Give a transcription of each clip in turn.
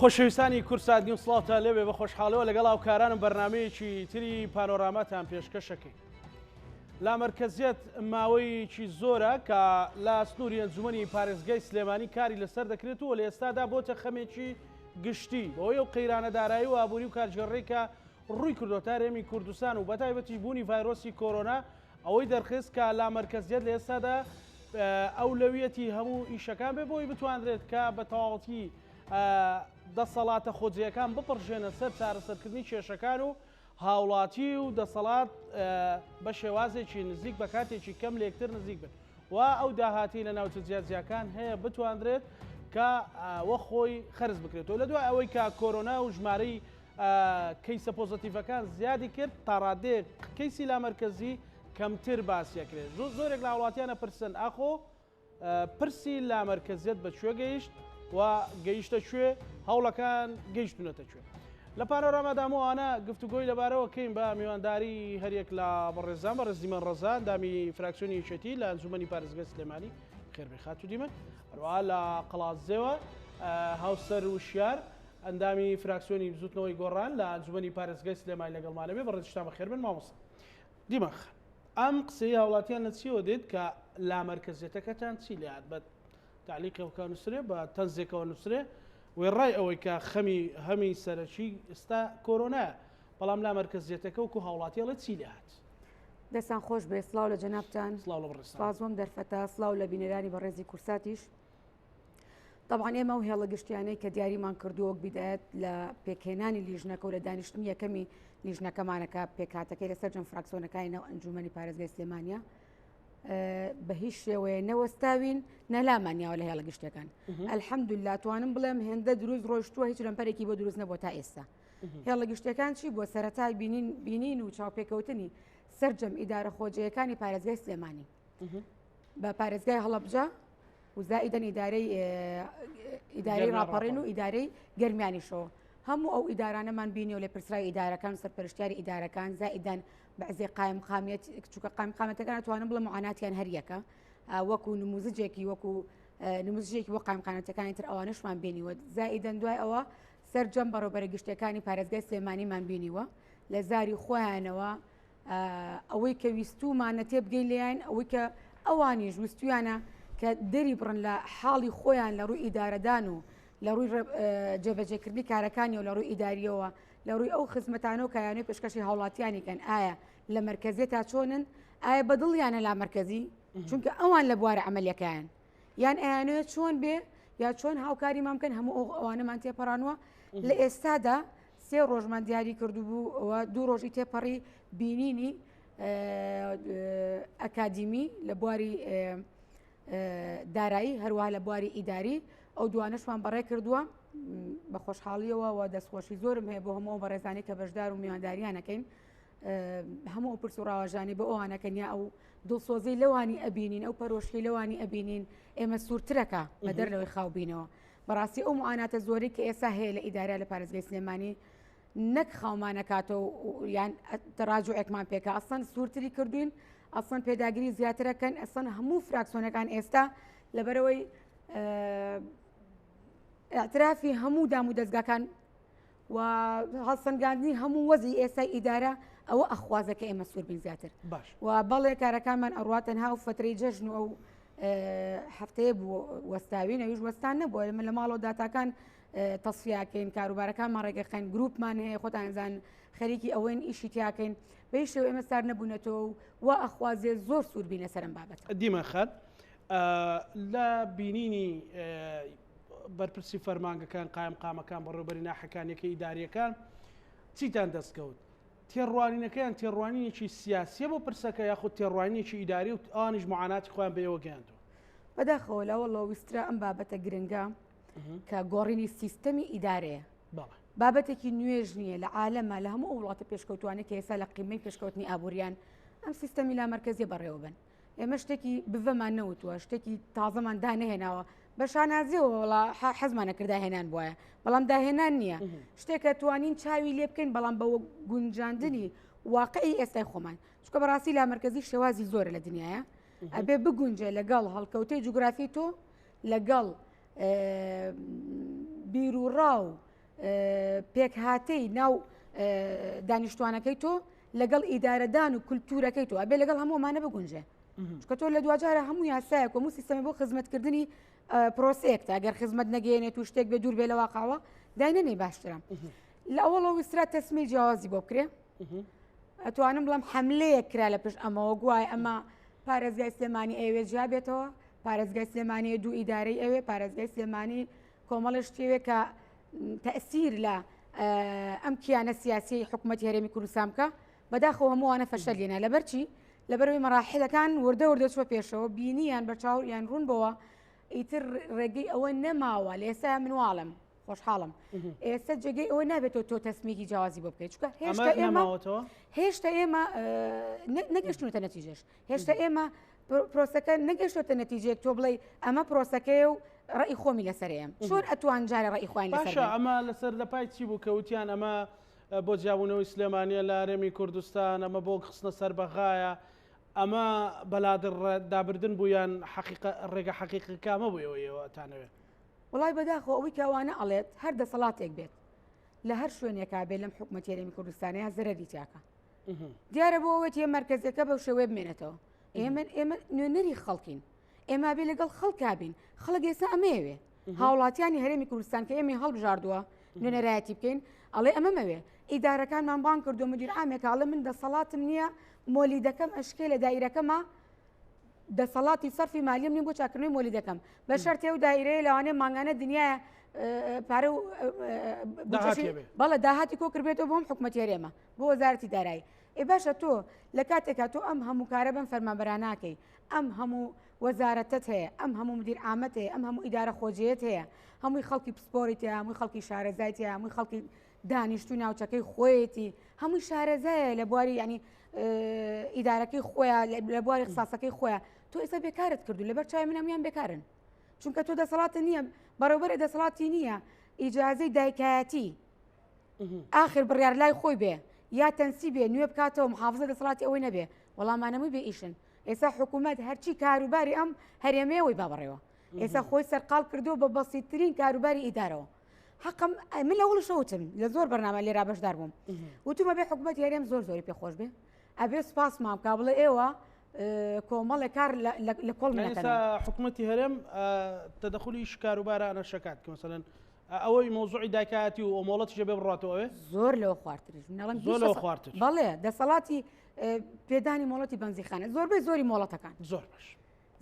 خۆشەویستانی کوردسات نیوز سڵاوتان لێبێ بە خۆشحاڵەوە لەگەڵ هاوکارانم بەرنمەیەکی تری پانۆراماتان پێشکەشەکەین. لامەرکەزیەت ماوەیەکی زۆرە کە لە سنووری ئەنجومەنی پارێزگای سلێمانی کاری لەسەر دەکرێت و لە ئێستادا بۆتە خەمێکی گشتی بەهۆی ئەو قەیرانە دارایی و ئابووری و کارگێڕی کە ڕووی کردۆتە هەرێمی کوردستان و بەتایبەتیش بوونی ڤایرۆسی کۆرۆنا ئەوەی دەرخست کە لامەرکەزیەت لە ئێستادا ئەولەویەتی هەموو ئیشەکان بێ بۆی بتوانرێت کە بە تەواوەتی دەسەڵاتە خۆجێیەکان بپڕژێنە سەر چارەسەرکردنی کێشەکان و هاوڵاتی و دەسەڵات بە شێوازێکی نزیک بە کاتێکی کەم لەیەکتر نزیک بن و ئەو داهاتی لە ناوچە جیاجیاکان هەیە بتواندرێت کە وە خۆی خەرج بکرێتەوە لە دوای ئەوەی کە کۆرۆنا و ژمارەی کەیسە پۆزەتیڤەکان زیادی کرد تاڕادەیەک کەیسی لامەرکەزی کەمتر باسیەکرێت زۆر زۆرێک لە هاوڵاتیانە پرسن ئاخۆ پرسی لامەرکەزیەت بە کوێ گەیشت و گەیشتە کوێ هەوڵەکان گەیشتونەتە کوێ لە پانۆرامادا هەموو گفتوگۆی لەبارەوە کەین بە میوانداری هەریەک لە بەڕێزان بەڕێز دیمەن ڕەزا ئەندامی فراکسیۆنی یەکێتی لە ئەنجومەنی پارێزگای سلێمانی خێربێ خاتوو دیمەن هەروەها لە قەڵادزێوە هاوسەر وشیار ئەندامی فراکسیۆنی بزوتنەوەی گۆڕان لە ئەنجومەنی پارێزگای سلێمانی لەگەڵمانە بێ بەڕێزیشتان بەخێربن مامۆستا دیمەن خان ئەم قسەی هاوڵاتیان لە چیەوە دێت کە لامەرکەزیەتەکەتان چی لێهات بە تەعلیقێکەوە نووسرێ بە تەنزێکەوە نووسرێ وێڕای ئەوەی کە خەمی هەمی سەرەکی ئێستا کۆرۆنایە بەڵام لامەرکەزیەتەکە وەکو هاوڵاتی ئەڵێ چی لێهات؟ دەستان خۆش بێ سڵاو لە جەنابتان سڵاو لە بەڕێزتان. سپاس بۆم دەرفەتە سڵاو لە بینەرانی بەڕێزی کورساتیش تەبعەن ئێمە ئەو هێڵە گشتیانەی کە دیاریمان کردووە وەک بیدایەت لە پێکهێنانی لیژنەکە و لە دانیشتنی یەکەمی لیژنەکەمانەکە پێکهاتەکەی لە سەرجەم فراکسیۆنەکانی ناو ئەنجومەنی پارێزگای سلێمانە بە هیچ شێوەیە نەوەستاوین نەلامان یاوە لە هێڵە گشتەکان الحەمدللا توانم بڵێم هێندە دروست ڕۆشتووە هیچ لەمپەرێکی بۆ دروست نەبووە تا ئێستا هێڵە گشتەکان چی بووە سەرەتای بینین بینین و چاوپێکەوتنی سەرجەم ئیدارە خۆجێیەکانی پارێزگای سلێمانی بە پارێزگای هەڵەبجە و زائیدەن ئیدارەی ئیدارەی ڕاپەڕین و ئیدارەی گەرمیانیشەوە هەموو ئەو ئیدارانەمان بینی و لێپرسراوی ئیدارەکان و سەرپەرشتیاری ئیدارەکان زائیدەن بەعزێ قایم قامیەت چونکە قایم قامەتەکان توانم بڵێم معاناتیان هەر یەکە وەکو نموزجێکی وەکو نموزجێکی بۆ قایم قامەتەکانی تر ئەوانەشمان بینیوە زائیدەن دوای ئەوە سەرجەم بەڕێوبەرە گشتیەکانی پارێزگای سلێمانیمان بینیوە لە زاری خۆیانەوە ئەوەی کە ویستومانە تێبگەین لێیان ئەوەی کە ئەوانیش ویستویانە کە دەری بڕن لە حاڵی خۆیان لە ڕووی ئیدارەدان و لە ڕووی جێبەجێکردنی کارەکانی و لە ڕووی ئیداریەوە لە ڕووی ئەو خزمەتانە و کایانەی پێشکەشی هاوڵاتیانی کەن ئایا لە مەرکەزیە تا چۆنن ئایا بەدڵیانە لا مەرکەزی چونکە ئەوان لە بوارە عملیەکەیان یان ئەیانەوێت چۆن بێ یا چۆن هاوکاریمان بکەن هەموو ئەو ئەوانەمان تێپەڕانوە لە ئێستادا سێ ڕۆژمان دیاری کردبوو ئەوە دوو ڕۆژی تێپەڕی بینینی ئەکادیمی لە بواری دارایی هەروە لە بواری ئیداری ئەو دوانەشمان بەڕێ کردووە بە خۆشحاڵیەوە و دەستخۆشی زۆرم هەیە بۆ هەموو بەڕێزانی کە بەشدار و میوانداریانەکەین هەموو ئەو پرس و ڕاواژانی بۆ ئەوانەکەن یا ئەو دڵسۆزی لەوانی ئەبینین ئەو پەرۆشی لەوانی ئەبینین ئێمە سوورترەکە بەدەر لەوەی خاو بینەوە بەڕاستی ئەو معاناتە زۆری کە ئێستا هەیە لە ئیدارە لە پارێزگای سلێمانی نەک خاومانەکاتەوە یان تەراجوعێکمان پێکە ئەسڵەن سوورتری کردوین ئەسڵەن پێداگری زیاترەکەن ئەسڵەن هەموو فراکسۆنەکان ئێستا لەبەرەوەی اعترافی هەموو دام و دەستگاکان و هەڵسەنگاندنی هەموو وەزی ئێستای ئیدارە ئەوە ئەخوازە کە ئێمە سوور بین زیاتر باش و بەڵێ کارەکانمان ئەڕوا تەنها و فترەی جەژن و ئەو هەفتەیە بوو وەستاوین ئەویش وەستان نەبووە ئێمە لە ماڵەوە داتاکان تەسفیاکەین کاروبارەکانمان ڕێگەخەین گروپمان هەیە خۆتان زان خەریکی ئەوەین ئیشی تیاکەین بەی شێوە ئێمە سار نەبوونەتەوە و وا ئەخوازێ زۆر سوور بینە سەرم بابەت دیمەن خان لە بینینی بەرپرسی فەرمانگەکان، قایمقامەکان، بەڕێوەبەری ناحیەکان، یەکە ئیدارییەکان چیتان دەستکەوت؟ تێڕوانینەکەیان تێڕوانینێکی سیاسیە بۆ پرسەکە یاخود تێڕوانینێکی ئیداری و ئەوانیش معاناتی خۆیان بە ئێوە گەیاندووە؟ بەداخەوە لەوەڵەوە ویسترا ئەم بابەتە گرنگە کە گۆڕینی سیستەمی ئیدارەیە بابەتێکی نوێژ نییە لە عالەمە لە هەموو ئەو وڵاتە پێشکەوتوانەی کە ئێستا لە قیمەی پێشکەوتنی ئابووریان ئەم سیستەمی لامەرکەزیە بەڕێوەبن. ئێمە شتێکی بڤەمان نەوتووە شتێکی تازەمان دانەهێناوە بە شانازیەوە وڵا حەزمان نەکرد داهێنان بواە بەڵام داهێنان نییە شتێکە توانین چاوی لێ بکەین بەڵام بە گونجاندنی واقعی ئێستای خۆمان چونکە بەڕاستی لا مرکزی شێوازی زۆرە لە دنیاە ئەبێ بگونجێ لەگەڵ هەڵکەوتەی جوگرافی تۆ لەگەڵ بیرروڕا و پێکهاتەی ناو دانیشتوانەکەی تۆ لەگەڵ ئیدارەدان و کولتوورەکەی تۆ ئەبێ لەگەڵ هەموو ئەمانە بگونجێ چونکە تۆ لە دواجارە هەموو یاسایەک و هەموو سیستەمە بۆ خزمەتکردنی پرۆسەیەکتە گەر خزمەت نەگەیەنێت و شتێک بێ دوور بێ لە واقعەوە داینەنێی باشترە لە ئەوەڵەوە ویسترا تەسمی جیاوازی بۆ بکرێ ئەتوانم بڵم حملەیەک کرا لە پشت ئەمەوە گوایە ئەمە پارێزگای سلێمانی ئەوێ جیا بێتەوە پارێزگای سلێمانی دوو ئیدارەی ئەوێ پارێزگای سلێمانی کۆمەڵە شتێوێ کە تەسیر لە ئەم کیانە سیاسی حکوومەت هەرێمی کوردستان بکە بەداخەوە هەمووانە فەشەل لێنا لەبەرچی لەبەرەوەی مەراحلەکان وردە وردە چوە پێشەوە بینیان بەچاو یان ڕوون بۆوە ئیتر ڕێگەی ئەوە نەماوە لە ئێستا من واڵم خۆشحاڵم ئێستا جێگەی ئەوە نابێتەوە تۆ تەسمیکی جیاوازی بۆ بکەیت چونکە هێشتا ئێمە هێشتا ئێمە نەگەشتونەتە نەتیجەش هێشتا ئێمە پرۆسەکە نەگەشتۆتە نەتیجەیەک تۆ بڵێ ئەمە پرۆسەکەیە و ڕئی خۆمی لەسەرەیە چۆن ئەتوان جارە ڕئی خۆیان باشە ئەمە لەسەر لە پای چی بوو کەوتیان ئەمە بۆ جیابوونەوەی سلێمانیە لە هەرێمی کوردستان، ئەمە بۆ خستنە سەر بەغایە، ئەمە بەلادڕدابردن بوو یان حەقیقە ڕێگە حەقیقەکە ئەمە بوو ئێوە ئێوە ئەتانەوێ؟ وەڵای بەداخەوە ئەوەی کە ئەوانە ئەڵێت هەر دەسەڵاتێک بێت لە هەر شوێنێکا بێت لەم حکومەتی هەرێمی کوردستانەیە زەرەری تیاکە دیارە بۆ ئەوەی تێ مەرکەزەکە بەو شێوەیە بمێنێتەوە ئێمە ئێمە نوێنەری خەڵکین ئێمە بێ لەگەڵ خەڵکا بین خەڵک ئێستا ئەمەیەوێ هاوڵاتیانی هەرێمی کوردستان کە ئێمەی هەڵبژاردووە نوێنەرایەتی بکەین ئەڵێ ئەمەمەوێ ئیدارەکانمان بانگ کردو مدیر عامێکە ئەڵێ من دەسەڵاتم نییە مۆلیدەکەم ئەشکێ لە دایرەکەمە دەسەڵاتی سەرفی مالیم نیم بۆ چاکردنەوەی مۆلیدەکەم بە شەرتێ و دایرەیە لەوانەیە مانگانە دنیاە پارە و بەڵێ داهاتی کۆ کردبێتەوە بۆم حکوومەتی هەرێمە بۆ وەزارەتی دارایی ئێ باشە تۆ لە کاتێکا تۆ ئەم هەموو کارە بەم فەرمانبەرانە ناکەی ئەم هەموو وەزارەتەت هەیە ئەم هەموو مدیر عامەت هەیە ئەم هەموو ئیدارە خۆجێیەت هەیە هەمووی خەڵکی پسپۆری تیا هەمووی خەڵکی شارەزای تیا هەمووی خەڵکی دانیشتوی ناوچەکەی خۆیەتی هەمووی شارەزایە لە بواری ینی ئیدارەکەی خۆیان لە بواری قساسەکەی خۆیان تۆ ئێستا بێکارت کردو لەبەر چای من هەمویان بێکارن چونکە تۆ دەسەڵاتە نییە بەڕێوبەرە دەسەڵاتی نییە ئیجازەی دایکایەتی ئاخر بڕیار لای خۆی بێ یا تەنسی بێ نوێ بکاتەوە محافزە دەسەڵاتی ئەوەی نەبێ وەڵامانەمەی بێ ئیشن ئێستا حکوومەت هەرچی کاروباری ئەم هەرێمەیەوەی با بەڕێوە ئێستا خۆی سەرقاڵ کردو بە بەسیترین کاروباری ئیدارەوە حەقم من لە وڵ شەوتم لە زۆر بەرنامە لێرا بەشدار بووم وتومە بێ حکوومەت هەرێم زۆر زۆری پێخۆش بێ ئەبێ سپاس مام کا بڵێ ئێوە کۆمەڵێک کار لە کۆڵ حکوومەتی هەرێم تەدەخلی شکاروبارانە شکات کە مەسەلەن ئەوەی مەوزوعی دایکایەتی و مۆڵەتیش ئەبێ بڕاتەوە ئەوێ؟ زۆر لەوە خوارتریش نەڵێم زۆر لەوە خوارتر بەڵێ دەسەڵاتی پێدانی مۆڵەتی بەنزیخانە زۆربەی زۆری مۆڵەتەکان زۆر باش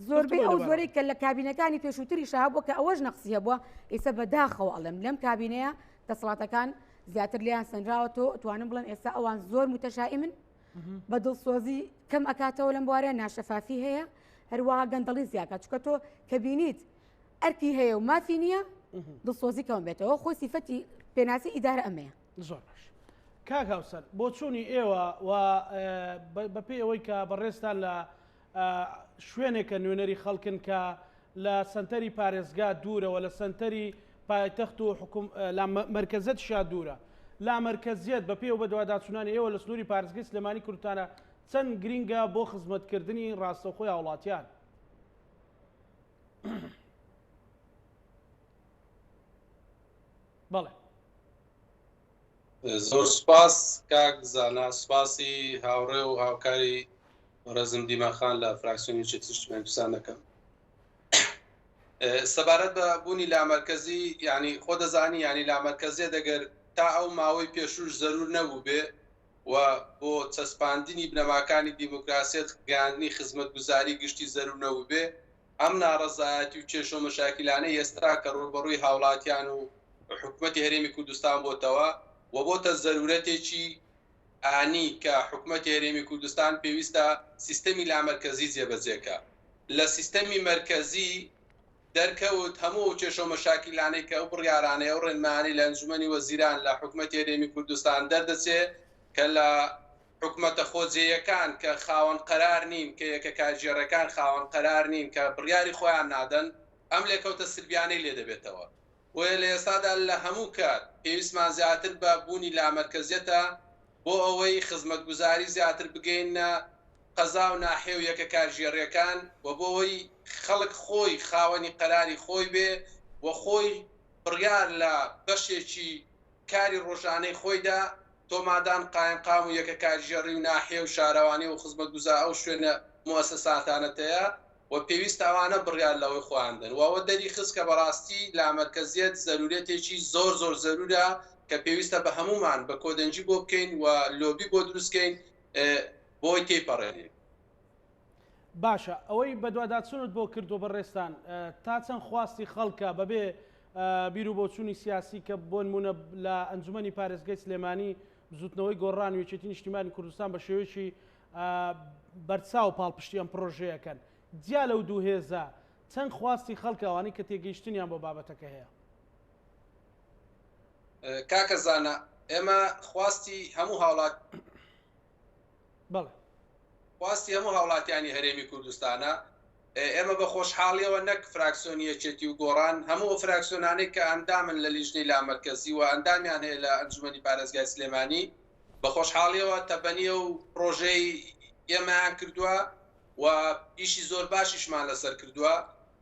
زۆربەی ئەو زۆرەی کە لە کابینەکانی پێشووتریش هەبووە کە ئەوەش نەقسی هەبووە ئێستا بەداخەوە ئەڵێم لەم کابینەیە دەسەڵاتەکان زیاتر لێیان سەنراوە تۆ توانم بڵێن ئێستا ئەوان زۆر متەشائیمن بە دڵسۆزی کەم ئەکاتەوە لەم بوارە ناشەفافی هەیە هەروەها گەندەڵی زیاکە چکە تۆ کە بینیت ئەرکی هەیە و مافی نییە دڵسۆزی کەم بێتەوە خۆی سیفەتی پێناسی ئیدارە ئەمەیە. زۆر باش کاک هاوسەر بۆچوونی ئێوە و بەپێی ئەوەی کە بەڕێزتان لە شوێنێکە نوێنەری خەڵکن کە لە سەنتەری پارێزگا دوورەوە لە سەنتەری پایتەخت و حکوم لە مەرکەزیەت شا دوورە لا مەرکەزیەت بە پێی و بەدواداچوونانی ئێوە لە سنووری پارێزگەی سلێمانی کوردستانە چەند گرینگە بۆ خزمەتکردنی ڕاستەوخۆی هاوڵاتیان؟ بەڵێ. زۆر سوپاس کاک زانا، سوپاسی هاوڕێ و هاوکاری بەڕێزم دیما خان لە فراکسیۆنی یەکێتی نیشتمانی کوردستان دەکەم. سەبارەت بە بوونی لامەرکەزی یعنی خۆ دەزانی یعنی لامەرکەزیە دەگەر تا ئەو ماوەی پێشوش زەرور نەبوو بێ و بۆ چەسپاندنی بنەماکانی دیموکراسیەت گەیاندنی خزمەتگوزاری گشتی زەرور نەبوو بێ ئەم ناڕەزایەتی و کێشە و مەشاکیلانەی ئێستا کە ڕووبەڕووی هاوڵاتیان و حکومەتی هەرێمی کوردستان بۆتەوە و بۆتە زەرورەتێکی ئانی کە حکومەتی هەرێمی کوردستان پێویستە سیستەمی لامەرکەزی جێبەجێ کا. لە سیستەمی مەرکەزی دەرکەوت هەموو ئەو کێشە و مەشاکیلانەی کە ئەو بڕیارانەی ئەو ڕێنمایانەی لە ئەنجومەنی وەزیران لە حکومەتی هەرێمی کوردستان دەردەچێ کە لە حکومەتە خۆجێیەکان کە خاوەن قەرار نین، کە یەکە کارگێڕەکان خاوەن قەرار نین، کە بڕیاری خۆیان نادەن، ئەم لێکەوتە سلبیانەی لێ دەبێتەوە. بۆیە لە ئێستادا لە هەموو کات پێویستمان زیاتر بە بوونی لامەرکەزیەتە بۆ ئەوەی خزمەتگوزاری زیاتر بگەیننە قەزا و ناحیە و یەکە کارگێڕیەکان و بۆ ئەوەی خەڵک خۆی خاوەنی قەراری خۆی بێ و خۆی بڕیار لە بەشێکی. کاری ڕۆژانەی خۆیدا تۆ مادام قایمقام و یەکە کارگێڕی و ناحیە و شارەوانی و خزمەتگوزار ئەو شوێنە موئەسەساتانەت هەیە و پێویستە ئەوانە بڕیار لەوەی خۆیان دەن و ئەوە دەری خست کە بەڕاستی لامەرکەزیەت زەرورەتێکی زۆر زۆر زەرورە کە پێویستە بە هەموومان بە کۆدەنگی بۆ بکەین و لۆبی بۆ دروست کەین بۆی تێیپەڕێنین. باشە ئەوەی بەدواداچونت بۆ کردوە بەڕێزتان تا چەند خواستی خەڵکە بەبێ بیر و بۆچوونی سیاسی کە بۆنمونە لە ئەنجومەنی پارێزگای سلێمانی بزوتنەوەی گۆڕان و یەکێتی نیشتیمانی کوردستان بە شێوەیەکی بەرچاو پاڵپشتی ئەم پرۆژەیەکەن جیا لەو دوو هێزە چەند خواستی خەڵکە ئەوانەی کە تێگەیشتنیان بۆ بابەتەکە هەیە؟ کاکە زانا ئێمە خواستی هەموو هاوڵات بەڵێ. خواستی هەموو هاوڵاتیانی هەرێمی کوردستانە، ئێمە بە خۆشحاڵیەوە نەک فراکسیۆنی یەکێتی و گۆڕان، هەموو ئەو فراکسیۆنانەی کە ئەندامن لە لیژنەی لامەرکەزی و ئەندامیان هەیە لە ئەنجومەنی پارێزگای سلێمانی بە خۆشحاڵیەوە تەبەنی ئەو پڕۆژەی ئێمەیان کردووە و ئیشی زۆر باشیشمان لەسەر کردووە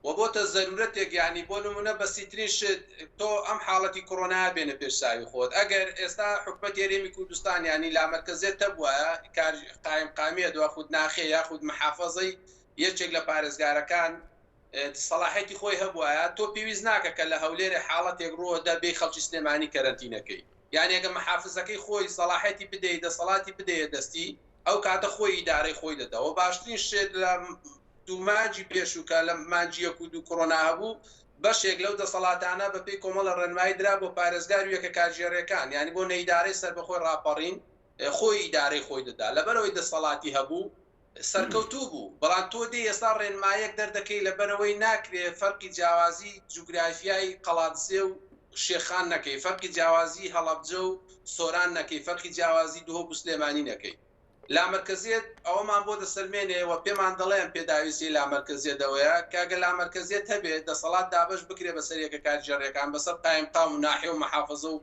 و بۆتە زەرورەتێک یانی بۆ نمونە بەسیترین شت تۆ ئەم حاڵەتی کۆرۆنایە بێنە پێش چاوی خۆت ئەگەر ئێستا حکومەتی هەرێمی کوردستان یانی لامەرکەزیەت هەبوایە کار قایمقامیەت یاخود ناخێ یاخود محافەزەی یەکێک لە پارێزگارەکان سەڵاحێتی خۆی هەبوایە تۆ پێویست ناکە کە لە هەولێرێ حاڵەتێک ڕووەدا بێی خەڵکی سلێمانی کەرەنتینەکەی یانی ئەگە محافزەکەی خۆی سەڵاحێتی بدەی دەسەڵاتی بدەیە دەستی ئەو کاتە خۆی ئیدارەی خۆی دەدا و باشترین شت لە دوو مانگی پێشوو کە لە مانگی یەک و دوو کۆرۆنا هەبوو، بەشێک لەو دەسەڵاتانە بەپێی کۆمەڵە ڕێنمایی درا بۆ پارێزگار و یەکە کارگێڕییەکان، یانی بۆ نەئیدارەی سەربەخۆی ڕاپەڕین خۆی ئیدارەی خۆی دەدا، لەبەرئەوەی دەسەڵاتی هەبوو سەرکەوتوو بوو، بەڵام تۆ دێی ئێستا ڕێنمایەک دەردەکەی لەبەرئەوەی ناکرێ فەرقی جیاوازی جوگرافیای قەڵادزێ و شێخان نەکەی، فەرقی جیاوازی هەڵەبجە و سۆران نەکەی، فەرقی جیاوازی دهۆک و سلێمانی نەکەی. لامەرکەزیەت ئەوەمان بۆ دەسەلمێنێ و پێمان دەڵێ ئەم پێداویستیەی لامەرکەزیەت ئەوەیە کە گەر لامەرکەزیەت هەبێ دەسەڵات دابەش بکرێ بەسەر یەکە کارگێڕیەکان بەسەر قایمقام و ناحیە و مەحافەزە و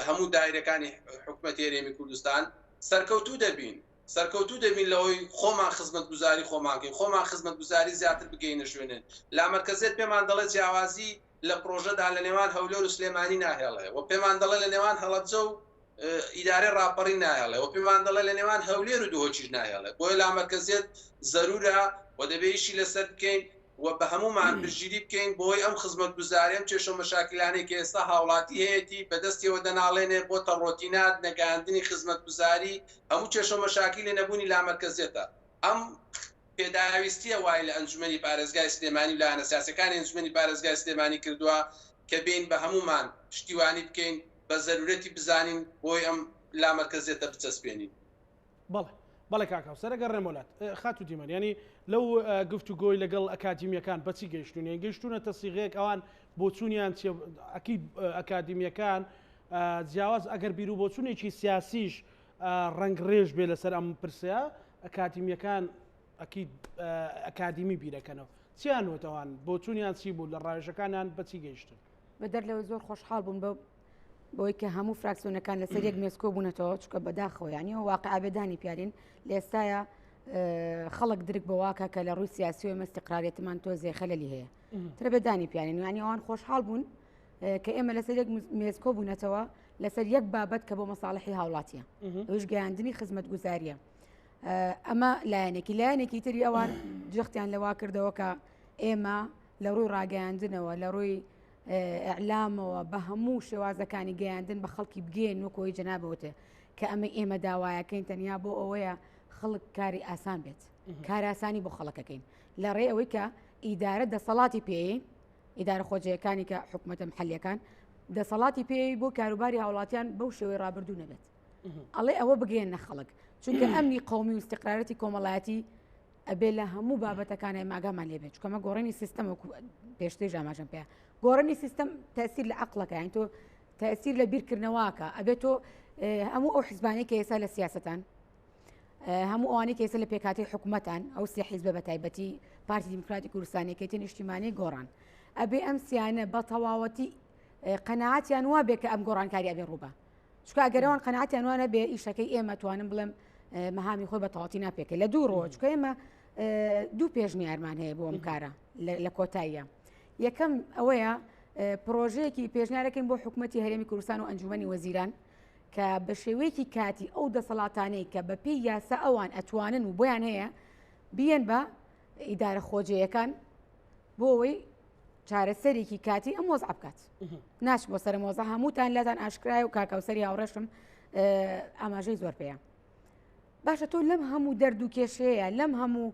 هەموو دایرەکانی حکومەتی هەرێمی کوردستان سەرکەوتوو دەبین سەرکەوتوو دەبین لەوەی خۆمان خزمەتگوزاری خۆمان کەین خۆمان خزمەتگوزاری زیاتر بگەینە شوێنێن لامەرکەزیەت پێمان دەڵێ جیاوازی لە پرۆژەدا لە نێوان هەولێر و سلێمانی ناهێڵێ و پێمان دەڵێ لە نێوان هەڵەبجە و ئیدارەی ڕاپەڕین ناهێڵێ و پێمان دەڵێ لە نێوان هەولێر و دهۆکیش ناهێڵێ بۆیە لامەرکەزیەت زەرورە و دەبێ ئیشی لەسەر بکەین و بە هەموومان پشتگیری بکەین بۆی ئەم خزمەتگوزاری ئەم کێشە و مەشاکیلانەی کە ئێستا هاوڵاتی هەیەتی بەدەستیەوە دەناڵێنێ بۆتە ڕۆتینات نەگەیاندنی خزمەتگوزاری هەموو کێشە و مەشاکیلی نەبوونی لامەرکەزیەتە ئەم پێداویستییە وای لە ئەنجومەنی پارێزگای سلێمانی و لایەنە سیاسیەکانی ئەنجومەنی پارێزگای سلێمانی کردووە کە بێین بە هەموومان پشتیوانی بکەین بە زەرورەتی بزانین بۆی ئەم لامەرکەزیەتە بچەسپێنین. بەڵێ بەڵێ کاک هاوسەر ئەگەڕێمەوە لات خاتوو دیمەن یانی لەو گفتوگۆی لەگەڵ ئەکادیمیەکان بەچی گەیشتوون یان گەیشتوونەتە سیغەیەک ئەوان بۆچوونیان چیە ئەکید ئەکادیمیەکان جیاواز ئەگەر بیر و بۆچوونێکی سیاسیش ڕەنگ ڕێژ بێ لەسەر ئەم پرسەیە ئەکادیمیەکان ئەکید ئەکادیمی بیرەکەنەوە چیان وتەوان بۆچوونیان چی بوو لە ڕاوێژەکانیان بەچی گەیشتن؟ بەدەر لەوەی زۆر خۆشحاڵ بووم بە بۆی کە هەموو فراکسیۆنەکان لەسەر یەک مێز کۆبوونەتەوە چکە بەداخەوە یانی ئەو واقع بێدانی پیارین لە ئێستاە خەڵک درک بەواکە کە لە ڕووی سیاسی و ئێمە استقراریەتمان تۆزێ خەلەلی هەیە ترە بێدانی پیارین یانی ئەوان خۆشحاڵ بوون کە ئێمە لەسەر یەک مێز کۆبوونەتەوە لەسەر یەک بابەت کە بۆ مەساڵحی هاوڵاتیە ئەوش گەیاندنی خزمەتگوزاریە ئەمە لایەنێکی لایەنێکی تری ئەوان جەختیان لەوا کردەوە کە ئێمە لە ڕووی ڕاگەیاندنەوە لە ڕووی ئیعلامەوە بە هەموو شێوازەکانی گەیاندن بە خەڵکی بگەین وەکۆی جەنابەوتێ کە ئەمە ئێمە داوایەکەین تەنیا بۆ ئەوەیە خەڵک کاری ئاسان بێت کاراسانی بۆ خەڵەکەکەین لە ڕێ ئەوەی کە ئیدارە دەسەڵاتی پێین ئیدارە خۆجێیەکانی کە حکوومەتە محلیەکان دەسەڵاتی پێی بۆ کاروباری هاوڵاتیان بەو شێوەی ڕابردوو نەبێت ئەڵێ ئەوە بگەێنە خەڵک چونکە ئەمنی قومی و استقرارەتی کۆمەڵایەتی ئەبێ لە هەموو بابەتەکان ئێمە ئاگامان لێ بێت چونکە گۆڕینی سیستەم وەکو پێشتریش ئاماژەم پێ گۆڕینی سیستەم تەسیر لە عەقڵەکە یان تۆ تەسیر لە بیرکردنەوەکە ئەبێت تۆ هەموو ئەو حزبانەی کە ئێستا لە سیاستان هەموو ئەوانەی کە ئێستا لە پێکاتی حکوومەتان ئەو سێ حیزبە بە تایبەتی پارتی دیموکراتی کوردستان یەکێتی نیشتیمانی گۆڕان ئەبێ ئەم سیانە بە تەواوەتی قەناعەتیان وا بێ کە ئەم گۆڕانکاری ئەبێ ڕووبە چونکە ئەگەر ئەوان قەناعەتیان وا نەبێ ئیشەکەی ئێمە توانم بڵێم مەهامی خۆی بە تەواوەتی ناپێکێ لە دوو ڕۆژ چونکە ئێمە دوو پێشنیارمان هەیە بۆ ئەم کارە لە کۆتاییە یەکەم ئەوەیە. پرۆژەیەکی پێشنیارەکەین بۆ حکوومەتی هەرێمی کوردستان و ئەنجومەنی وەزیران کە بە شێوەیەکی کاتی ئەو دەسەڵاتانەی کە بە پێی یاسا ئەوان ئەتوانن و بۆیان هەیە بیەن بە ئیدارە خۆجێیەکان بۆ ئەوەی چارەسەرێکی کاتی ئەم وەزع بکات ناچ بۆ سەر مۆزە هەمووتان لاتان ئاشکرای و کاکەوسەری هاوڕێشم ئاماژەی زۆر پێەیە باشە تۆ لەم هەموو دەرد و کێشەیە لەم هەموو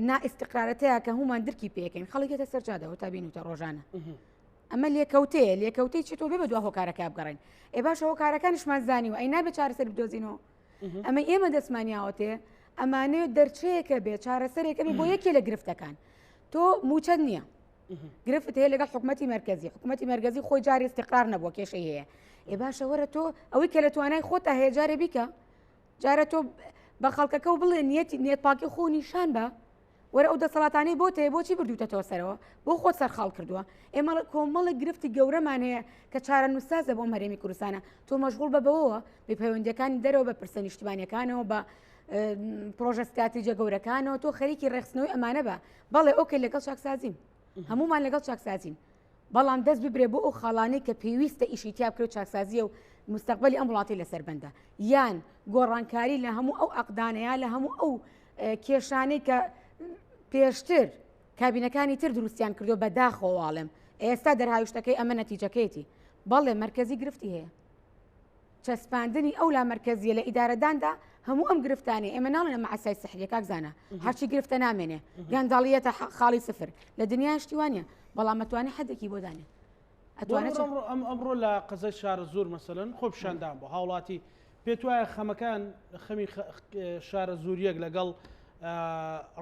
نائستقرارەتەیە کە هەمومان درکی پێکەین خەڵکێتە سەرجادەوە تا بینوتە ڕۆژانە ئەمە لێکەوتەیە لێکەوتەی چی تۆ بێ بە دوا هۆکارەکە بگەڕین ئێ باشە هۆکارەکانیشمان زانیوە ئەی نابێت چارەسەر بدۆزینەوە ئەمە ئێمە دەستمان یاوەتێ ئەمانەیە دەرچەیەکە بێ چارەسەرێکە بێ بۆ یەکێ لە گرفتەکان تۆ موچەت نییە گرفت هەیە لەگەڵ حکوومەتی مرکزی حکوومەتی مرکزی خۆی جاری استقرار نەبووە کێشەی هەیە ئێ باشە وەرە تۆ ئەوەی کە لە توانای خۆتا هەیە جارێ بیکە جارە تۆ بە خەڵکەکە و بڵێ نیەتی نیەت پاکی خۆ نیشان بە وەرە ئەو دەسەڵاتانەی بۆت هەیە بۆچی بردووتەتەوە سەرەوە؟ بۆ خۆت سەرقاڵ کردووە؟ ئێمە کۆمەڵێک گرفتی گەورەمان هەیە کە چارەنووسسازە بۆ ئەم هەرێمی کوردستانە. تۆ مەشغوڵ بە بەوەوە، بە پەیوەندییەکانی دەرەوە، بە پرسە نیشتمانییەکانەوە، بە پرۆژە ستراتیجە گەورەکانەوە، تۆ خەریکی ڕێکخستنەوەی ئەمانە بە. بەڵێ ئۆکەی لەگەڵ چاکسازیم. هەموومان لەگەڵ چاکسازین. بەڵام دەست ببرێ بۆ ئەو خاڵانەی کە پێویستە ئیشی تیا بکرێ و چاکسازییە و مستەقبەلی ئەم وڵاتەی لەسەر بەندە. یان گۆڕانکاری لە هەموو ئەو عەقدانە یا لە هەموو ئەو کێشانەی کە پێشتر کابینەکانی تر دروستیان کردو بە داخەوە واڵێم ئێستا دەرهاویشتەکەی ئەمە نەتیجەکەیەتی بەڵێ مەرکەزی گرفتی هەیە چەسپاندنی ئەو لا مەرکەزیە لە ئیدارەداندا هەموو ئەم گرفتانەی ئێمە ناڵێن ئەمە عەسای سحریە کاک زانا هەرچی گرفتە نامێنێ گەندەڵیەتە خاڵی سفر لە دنیا شتی وانە بەڵام ئەتوانێ حەدێکی بۆ دانێ ئەتوانێت ئەم ئەمڕۆ لە قەزای شارە زۆر مەسەلەن خۆپیشاندان بۆ هاوڵاتی پێت وایە خەمەکان خەمی شارە زوریەک لەگەڵ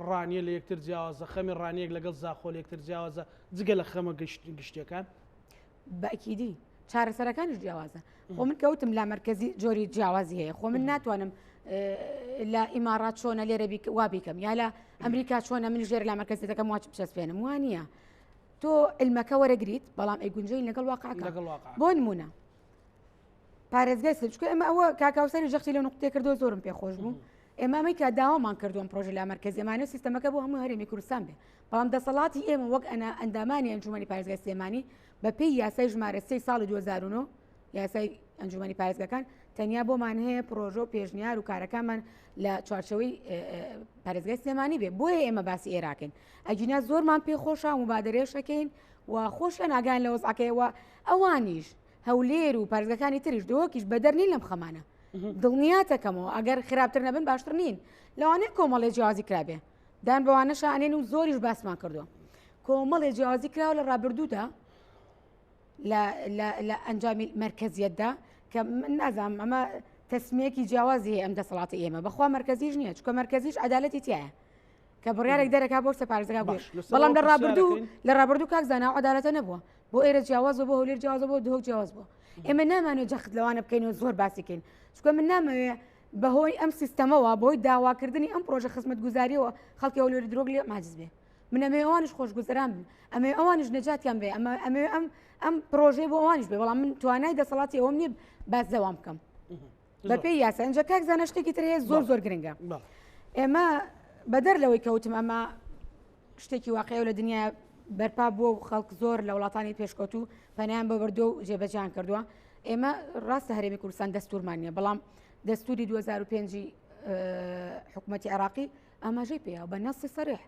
ڕانیە لە یەکتر جیاوازە خەمی ڕانیەک لەگەڵ زاخۆ لە یەکتر جیاوازە جگە لە خەمە گشتیەکان بەئەکیدی چارەسەرەکانیش جیاوازە خۆ من کەوتم لا مەرکەزی جۆری جیاوازی هەیە خۆ من ناتوانم لە ئیمارات چۆنە لێرە وا بیکەم یا لە ئەمریکا چۆنە من ژێر لا مەرکەزی دەکەم واچ بچەسپێنم وانە تۆ علمەکە وەرەگریت بەڵام ئەی گونجین لەگەڵ واقعەکە بۆ نمونە پارێزگای سلێ چونکە ئێمە ئەوە کاک هاوسەری جەختی لەو نوقتەیە کردەوە زۆرم پێ خۆش بوو ئێمە ئەمەی کە داوامان کردووە ئەم پرۆژە لامەرکەزیەمانە و سیستەمەکە بۆ هەموو هەرێمی کوردستان بێ بەڵام دەسەڵاتی ئێمە وەک ئەنا ئەندامانی ئەنجومەنی پارێزگای سلێمانی بە پێی یاسای ژمارە سێی ساڵی 2009 یاسای ئەنجومەنی پارێزگاکان تەنیا بۆمان هەیە پرۆژە و پێشنیار و کارەکانمان لە چوارچەوەی پارێزگای سلێمانی بێ بۆیە ئێمە باسی ئێراکەین ئەگینا زۆرمان پێ خۆشە مبادرێشەکەین و خۆشیان ئاگایان لە وەزعەکەیەوە ئەوانیش هەولێر و پارێزگاکانی تریش دهۆکیش بەدەر نین لەم خەمانە دڵنیاتەکەمەوە ئەگەر خراپتر نەبن باشتر نین لەوانەیە کۆمەڵێ جیاوازی کرابێ دان بەوانەشا ئەنێن و زۆریش باسمان کردووە کۆمەڵێ جیاوازی کراوە لە ڕابردوودا لە ئەنجامی مرکزیەتدا کە من نازانم ئەمە تەسمیەکی جیاوازی هەیە ئەم دەسەڵاتی ئێمە بەخوا مرکزیش نییە چکە مرکزیش عدالەتی تایە کە بڕیارێک دەرەکا بۆ سە پارێزگا بوو بەڵام لە ڕابردوو لە ڕابردوو کاک زانا عدالەتە نەبووە بۆ ئێرە جیاواز بۆ هەولێر جیاوازە بۆ دهۆک جیاواز بووە ئێمە نامانێت جەخت لەوانە بکەین و زۆر باسیکەین چونکە من نامەوێ بەهۆی ئەم سیستەمەوە بۆی داواکردنی ئەم پرۆژە خزمەتگوزاریەوە خەڵکی هەولێر درۆگ لێ ماجز بێ من ئەمێ ئەوانش خۆشگوزەران بن ئەمێ ئەوانش نەجاتیان بێ ئەمە ئەمێ ئەم ئەم پرۆژەی بۆ ئەوانش بێ بەڵام من توانای دەسەڵاتی ئەوم نییە باس لەوان بکەم بەپێی یاسا ئینجا کاک زانا شتێکی تر هەیە زۆر زۆر گرنگە ئێمە بەدەر لەوەی کەوتم ئەمە شتێکی واقعی و لە دنیا بەرپا بووە و خەڵک زۆر لە وڵاتانی پێشکەوتوو پەنایان بۆ بردووە و جێبەجیان کردووە ئێمە ڕاستە هەرێمی کوردستان دەستورمان نییە بەڵام دەستوری 2005 حکوومەتی عراقی ئاماژەی پێیا بە نەسی سەریح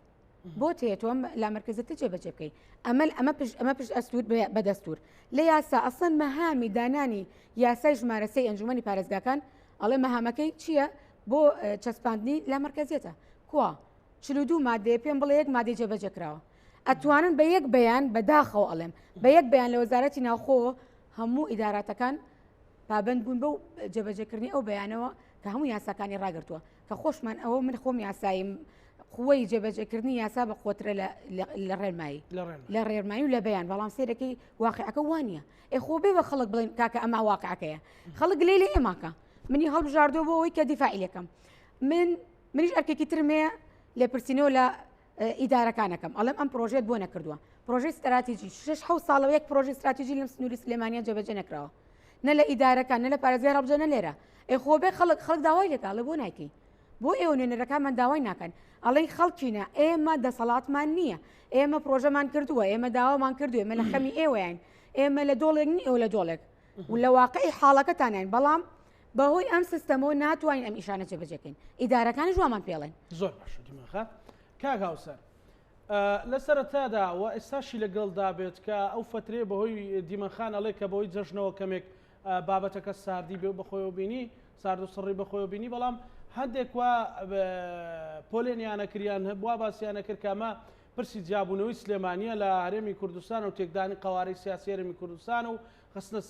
بۆت هەیە تۆ ئەم لامەرکەزیەتە جێبەجێ بکەی ئەمە ئەمە پشت ئەمە پشت ئەستور بە دەستور لە یاسا ئەسڵەن مەهامی دانانی یاسای ژمارە سێی ئەنجومەنی پارێزگاکان ئەڵێ مەهامەکەی چییە بۆ چەسپاندنی لامەرکەزیەتە کوا 42 مادەیە پێم بڵێ یەک مادەی جێبەجێ کراوە ئەتوانن بە یەک بەیان بەداخەوە ئەڵێم بە یەک بەیان لە وەزارەتی ناوخۆ هەموو ئیداراتەکان پابند بوون بەو جێبەجێکردنی ئەو بەیانەوە کە هەموو یاساکانی ڕاگرتووە کە خۆشمان ئەوە من خۆم یاساییم قوەی جێبەجێکردنی یاسا بە قوترە لە ڕێنمایی لە ڕێرمایی و لە بەیان بەڵام سێرەکەی واقعەکە وانە ئێ خۆ بێ بە خەڵک بڵێن کاکە ئەمە واقعەکەیە خەڵک لێ لە ئێماکە منی هەڵبژاردۆ بۆ ئەوەی کە دیفاعی لەکەم من منیش ئەرکێکی ترم هەیە لێپرسینەوە لە ئیدارەکانەکەم ئەڵێم ئەم پرۆژێت بۆ نەکردووە پرۆژەی ستراتیجی شش حەوت ساڵەوە یەک پرۆژەی ستراتیجی لەم سنووری سلێمانیان جێبەجێ نەکراوە نە لە ئیدارەکان نە لە پارێزگای هەڵەبجە نە لێرە ئێ خۆ بێ خەڵک خەڵک داوای لێکا ئەڵێ بۆ نایکەی؟ بۆ ئێوە نوێنەرەکانمان داوای ناکەن؟ ئەڵێی خەڵکینە ئێمە دەسەڵاتمان نییە، ئێمە پرۆژەمان کردووە، ئێمە داوامان کردووە، ئێمە لە خەمی ئێوەین، ئێمە لە دۆڵێک نین ئێوە لە دۆڵێک و لە واقعی حاڵەکەتانین، بەڵام بەهۆی ئەم سیستەمەوە ناتوانین ئەم ئیشانە جێبەجێکەین، ئیدارەکانیش وامان پێڵێن. زۆر باشە دیمەن خان. کاک هاوسەر لە سەرەتادا و ئێستاشی لەگەڵدا بێت کە ئەو فەترەیە بەهۆی دیمەن خان ئەڵێ کە بەهۆی جەژنەوە کەمێک بابەتەکە ساردی بەخۆیەوە بینی، سارد و سڕی بەخۆیەوە بینی، بەڵام هەندێک وا پۆلێنیانە کریان وا باسیانە کرد کە ئەمە پرسی جیابوونەوەی سلێمانیە لە هەرێمی کوردستان و تێکدانی قەوارەی سیاسی هەرێمی کوردستان و خستنە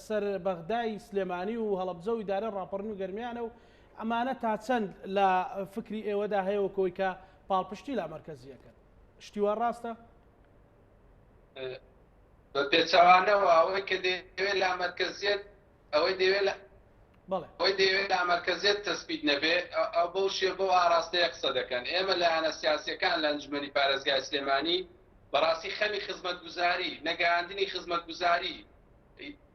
سەر بەغدای سلێمانی و هەڵەبجە و ئیدارە ڕاپەڕین و گەرمیانە و ئەمانە تا چەند لە فکری ئێوەدا هەیە وەکەوەی کە پاڵپشتی لا مەرکەزیەکەن شتی وا ڕاستە؟ بە پێچەوانەوە ئەوەی کە دەیەوێت لامەرکەزیەت ئەوەی دەیەوێت لە بەڵێ. ئەوەی دەیەوێت لامەرکەزیەت تەسبیت نەبێ ئەو بەو شێ بەو ئاراستەیە قسە دەکەن. ئێمە لایەنە سیاسیەکان لە ئەنجومەنی پارێزگای سلێمانی بەڕاستی خەمی خزمەتگوزاری، نەگەیاندنی خزمەتگوزاری،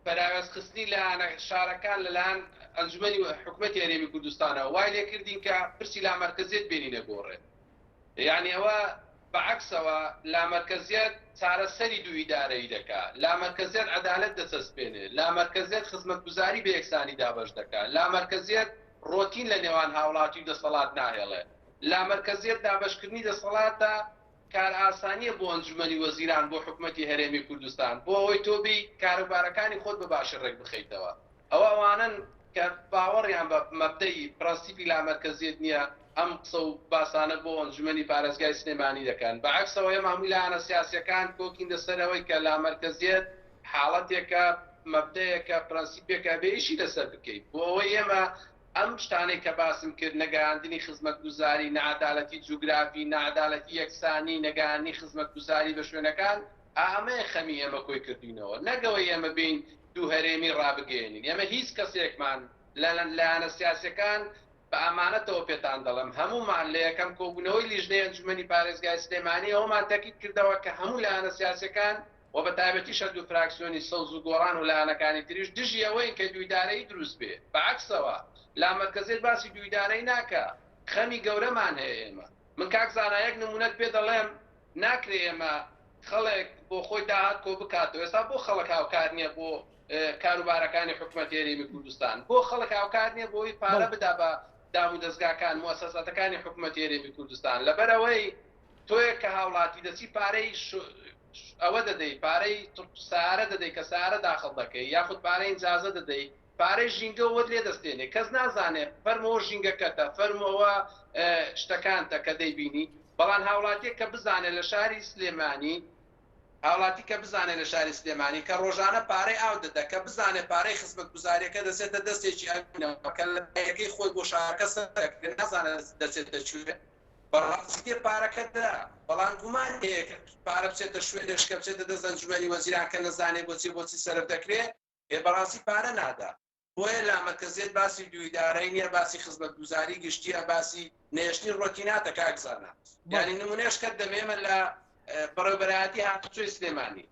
پەراوێزخستنی لایەنە شارەکان لەلایەن ئەنجومەنی حکومەتی هەرێمی کوردستانەوە وای لێکردین کە پرسی لامەرکەزیەت بێنینە گۆڕێ. یانی ئەوە بە عەکسەوە لامەرکەزیەت چارەسەری دوو ئیدارەیی دەکا، لامەرکەزیەت عەدالەت دەچەسپێنێ، لامەرکەزیەت خزمەتگوزاری بە یەکسانی دابەش دەکا، لامەرکەزیەت ڕۆتین لە نێوان هاوڵاتی و دەسەڵات ناهێڵێ، لامەرکەزیەت دابەشکردنی دەسەڵاتە کارئاسانیە بۆ ئەنجومەنی وەزیران بۆ حکومەتی هەرێمی کوردستان بۆ ئەوەی تۆ بێی کاروبارەکانی خۆت بە باشی ڕێکبخەیتەوە. ئەوە ئەوانەن کە باوەڕیان بە مەبدەئی پرەنسیپی لامەرکەزیەت نییە، ئەم قسە و باسانە بۆ ئەنجومەنی پارێزگای سلێمانی دەکەن. بە عەکسەوە ئێمە هەموو لایەنە سیاسییەکان کۆکین لەسەر ئەوەی کە لامەرکەزیەت حاڵەتێکە، مەبدەیەکە، پرەنسیپێکە ئەبێ ئیشی لەسەر بکەیت بۆ ئەوەی ئێمە ئەم شتانەی کە باسم کرد، نەگەیاندنی خزمەتگوزاری، نەعەدالەتی جوگرافی، نەعەدالەتی یەکسانی، نەگەیاندنی خزمەتگوزاری بە شوێنەکان، ئا ئەمەیە خەمی ئێمە کۆی کردوینەوە، نەک ئەوەی ئێمە بێین دوو هەرێمی ڕابگەیەنین، ئێمە هیچ کەسێکمان لە لایەنە سیاسیەکان بە ئامانەتەوە پێتان دەڵێم هەموومان لە یەکەم کۆبوونەوەی لیژنەی ئەنجومەنی پارێزگای سلێمانی ئەوەمان تەکید کردەوە کە هەموو لایەنە سیاسیەکان و بە تایبەتیش هەردوو فراکسیۆنی سەوز و گۆڕان و لایەنەکانی تریش دژی ئەوەین کە دووئیدارەیی دروست بێ، بە عەکسەوە لامەرکەزیەت باسی دووئیدارەیی ناکا، خەمی گەورەمان هەیە ئێمە. من کاک زانا یەک نمونەت پێ دەڵێم ناکرێ ئێمە خەڵک بۆ خۆی داهات کۆ بکاتەوە ئێستا بۆ خەڵک هاوکار نییە بۆ کاروبارەکانی حکومەتی هەرێمی کوردستان بۆ خەڵک هاوکار نییە بۆی پارە بدا بە دام و دەزگاکان موسەساتەکانی حکومەتی هەرێمی کوردستان لەبەرئەوەی تۆیەک کە هاوڵاتی دەچی پارەی ئەوە دەدەی پارەی سارە دەدەی کە سارە داخڵ دەکەی یاخود پارەی ئینجازە دەدەی پارەی ژینگە وەت لێ دەستێنێ کەس نازانێ فەرموو ژینگەکەتە فەرموو ئەوە شتەکانتە کە دەیبینی بەڵام هاوڵاتیەک کە بزانێ لە شاری سلێمانی هاوڵاتی کە بزانێ لە شاری سلێمانی کە ڕۆژانە پارەی ئاو دەدا کە بزانێ پارەی خزمەتگوزاریەکە دەچێتە دەستێکی ئەمینەوە کە لە یەکەی خۆی بۆ شارەکە سەر دەکرێت نازانێت دەچێتە کوێ بەڕاستی دێ پارەکە دا بەڵام گومان هەیە کە پارە بچێتە شوێنێش کە بچێتە دەست ئەنجومەنی وەزیران کە نەزانێ بۆچی بۆچی سەرف دەکرێ ئێ بەڕاستی پارە نادا بۆیە لامەرکەزیەت باسی دووئیدارەی نیە باسی خزمەتگوزاری گشتیە باسی نەهێشتنی ڕۆتیناتە کاک زانا یانی نمونەش کەت دەم ئێمە لە بەڕێوبەرایەتی هاتوچۆی سلێمانی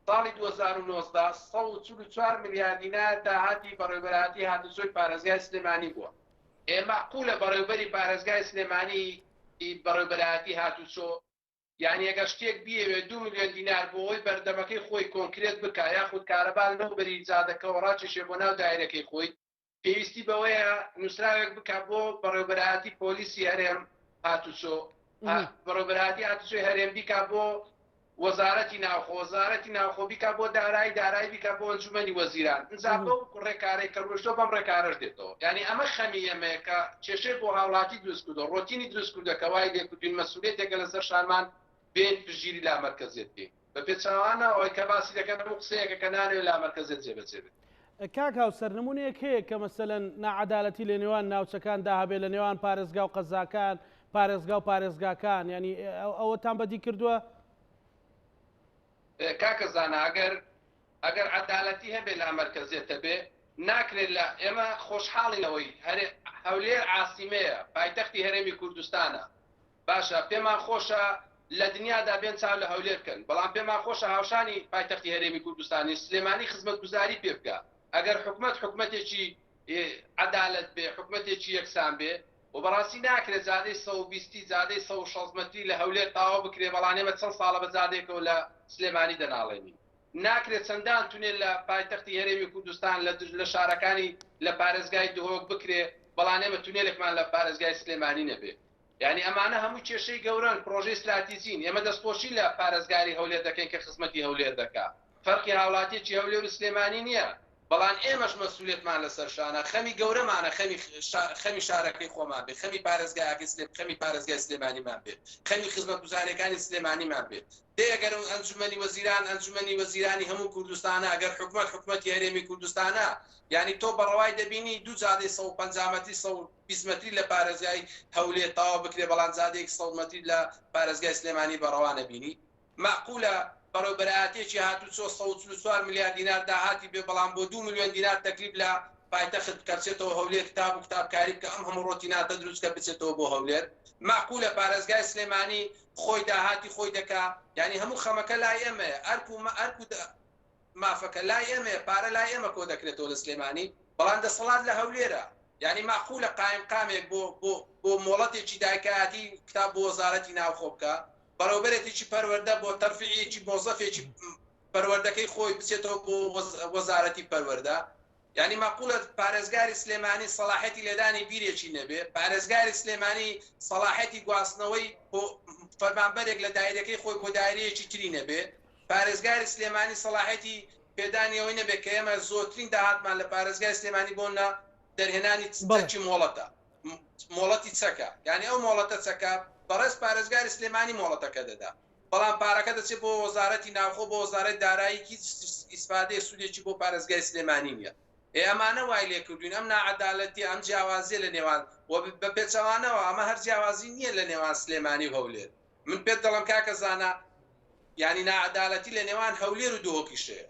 ساڵی 2019 144 ملیار دینار داهاتی بەڕێوبەرایەتی هاتوچۆی پارێزگای سلێمانی بووە ئێ مەعقولە بەڕێوبەری پارێزگای سلێمانی بەڕێوبەرایەتی هاتوچۆ یانی ئەگەر شتێک بیەوێت دوو ملیۆن دینار بۆ ئەوەی بەردەمەکەی خۆی کۆنکرێت بکا یاخود کارەبا لەو بەری جادەکەوە ڕاکێشێ بۆ ناو دایرەکەی خۆی پێویستی بەوەیە نووسراوێک بکا بۆ بەڕێوبەرایەتی پۆلیسی هەرێم هاتوچۆ بەڕێوبەرایەتی هاتوچۆی هەرێم بیکا بۆ وەزارەتی ناوخۆ وەزارەتی ناوخۆ بیکا بۆ دارایی دارایی بیکا بۆ ئەنجومەنی وەزیران ئینجا بەو ڕێکارەی کە ڕۆیشتووە بەم ڕێکارەش دێتەوە یانی ئەمە خەمی ئێمەیە کە کێشەی بۆ هاوڵاتی دروست کردووە ڕۆتینی دروست کردووە کە وای لێکردوین مەسئولیەتێکە لەسەر شانمان بێین پشتگیری لامەرکەزیەت بکەین بە پێچەوانە ئەوەی کە باسی دەکەن هەموو قسەیەکە کە نانەوێت لامەرکەزیەت جێبەجێ بێت. کاک هاوسەر نمونەیەک هەیە کە مەسەلەن ناعەدالەتی لە نێوان ناوچەکاندا هەبێ لە نێوان پارێزگا و قەزاکان پارێزگا و پارێزگاکان یانی ئەوەتان بەدی کردووە؟ کاکە زانا ئەگەر ئەگەر عەدالەتی هەبێ لامەرکەزیەت هەبێ ناکرێت لە ئێمە خۆشحاڵین لەوەی هەرێ هەولێر عاسیمەیە پایتەختی هەرێمی کوردستانە باشە پێمان خۆشە لە دنیادا بێن چاو لە هەولێر بکەن بەڵام پێمان خۆشە هاوشانی پایتەختی هەرێمی کوردستانی سلێمانی خزمەتگوزاری پێ بکا ئەگەر حکومەت حکومەتێکی عەدالەت بێ حکومەتێکی یەکسان بێ. و بەڕاستی ناکرێت جادەی 120 جادەی 160 مەتری لە هەولێر تەواو بکرێ بەڵام ئێمە چەند ساڵە بە جادەیەکەوە لە سلێمانی دەناڵێنین. ناکرێت چەندان تونێل لە پایتەختی هەرێمی کوردستان لە لە شارەکانی لە پارێزگای دهۆک بکرێ بەڵام ئێمە تونێلێکمان لە پارێزگای سلێمانی نەبێ. یانی ئەمانە هەموو کێشەی گەورەن، پڕۆژەی ستراتیجین، ئێمە دەستخۆشی لە پارێزگاری هەولێر دەکەین کە خزمەتی هەولێر دەکا، فەرقی هاوڵاتیەکی هەولێر و سلێمانی نییە، بەڵام ئێمەش مەسئولیەتمان لەسەر شانە، خەمی گەورەمانە خەمی خەمی شارەکەی خۆمان بێ، خەمی پارێزگایەکەی سلێ خەمی پارێزگای سلێمانیمان بێ، خەمی خزمەتگوزاریەکانی سلێمانیمان بێ. دەی ئەگەر ئەنجومەنی وەزیران ئەنجومەنی وەزیرانی هەموو کوردستانە، ئەگەر حکومەت حکومەتی هەرێمی کوردستانە، یانی تۆ بەڕەوای دەبینی دوو جادەی 150 مەتری 120 مەتری لە پارێزگای هەولێر تەواو بکرێ بەڵام جادەیەکی 100 مەتری لە پارێزگای سلێمانی بەڕەوا نەبینی؟ مەعقولە بەڕێوبەرایەتیەکی هاتوچۆ 144 ملیار دینار داهاتی بێ بەڵام بۆ دوو ملیۆن دینار تەکلیف لە پایتەخت بکە بچێتەوە هەولێر کتاب و کتابکاری بکە ئەم هەموو ڕۆتیناتە دروست کە بچێتەوە بۆ هەولێر؟ مەعقولە پارێزگای سلێمانی خۆی داهاتی خۆی دەکا یانی هەموو خەمەکە لای ئێمەیە ئەرک و ئەرک و مافەکە لای ئێمەیە پارە لای ئێمە کۆ دەکرێتەوە لە سلێمانی بەڵام دەسەڵات لە هەولێرە یانی مەعقولە قایمقامێک بۆ بۆ بۆ مۆڵەتێکی دایکایەتی کتاب بۆ وەزارەتی ناوخۆ بکا بەڕێوبەرێتێکی پەروەردە بۆ تەرفیعیەکی مۆزەفێکی پەروەردەکەی خۆی بچێتەوە بۆ وەزارەتی پەروەردە یانی مەعقولە پارێزگاری سلێمانی سەڵاحیەتی لێدانی بیرێکی نەبێ، پارێزگاری سلێمانی سەڵاحیەتی گواستنەوەی بۆ فەرمانبەرێک لە دایرەکەی خۆی بۆ دایرەیەکی تری نەبێ، پارێزگاری سلێمانی سەڵاحیەتی پێدانی ئەوەی نەبێ کە ئێمە زۆرترین داهاتمان لە پارێزگای سلێمانی بۆ نە دەرهێنانی چەکی مۆڵەتە، مۆڵەتی چەکە، یانی ئەو مۆڵەتە چەکە بەڕێز پارێزگاری سلێمانی مۆڵەتەکە دەدا. بەڵام پارەکە دەچێت بۆ وەزارەتی ناوخۆ بۆ وەزارەتی دارایی هیچ ئیسفادەیەک سوودێکی بۆ پارێزگای سلێمانی نییە. ئێ ئەمانە وای لێکردووین ئەم ناعەدالەتیە ئەم جیاوازیە لە نێوان و بە پێچەوانەوە ئەمە هەر جیاوازی نییە لە نێوان سلێمانی و هەولێر من پێت دەڵێم کاکە زانا یانی ناعەدالەتی لە نێوان هەولێر و دهۆکیش هەیە.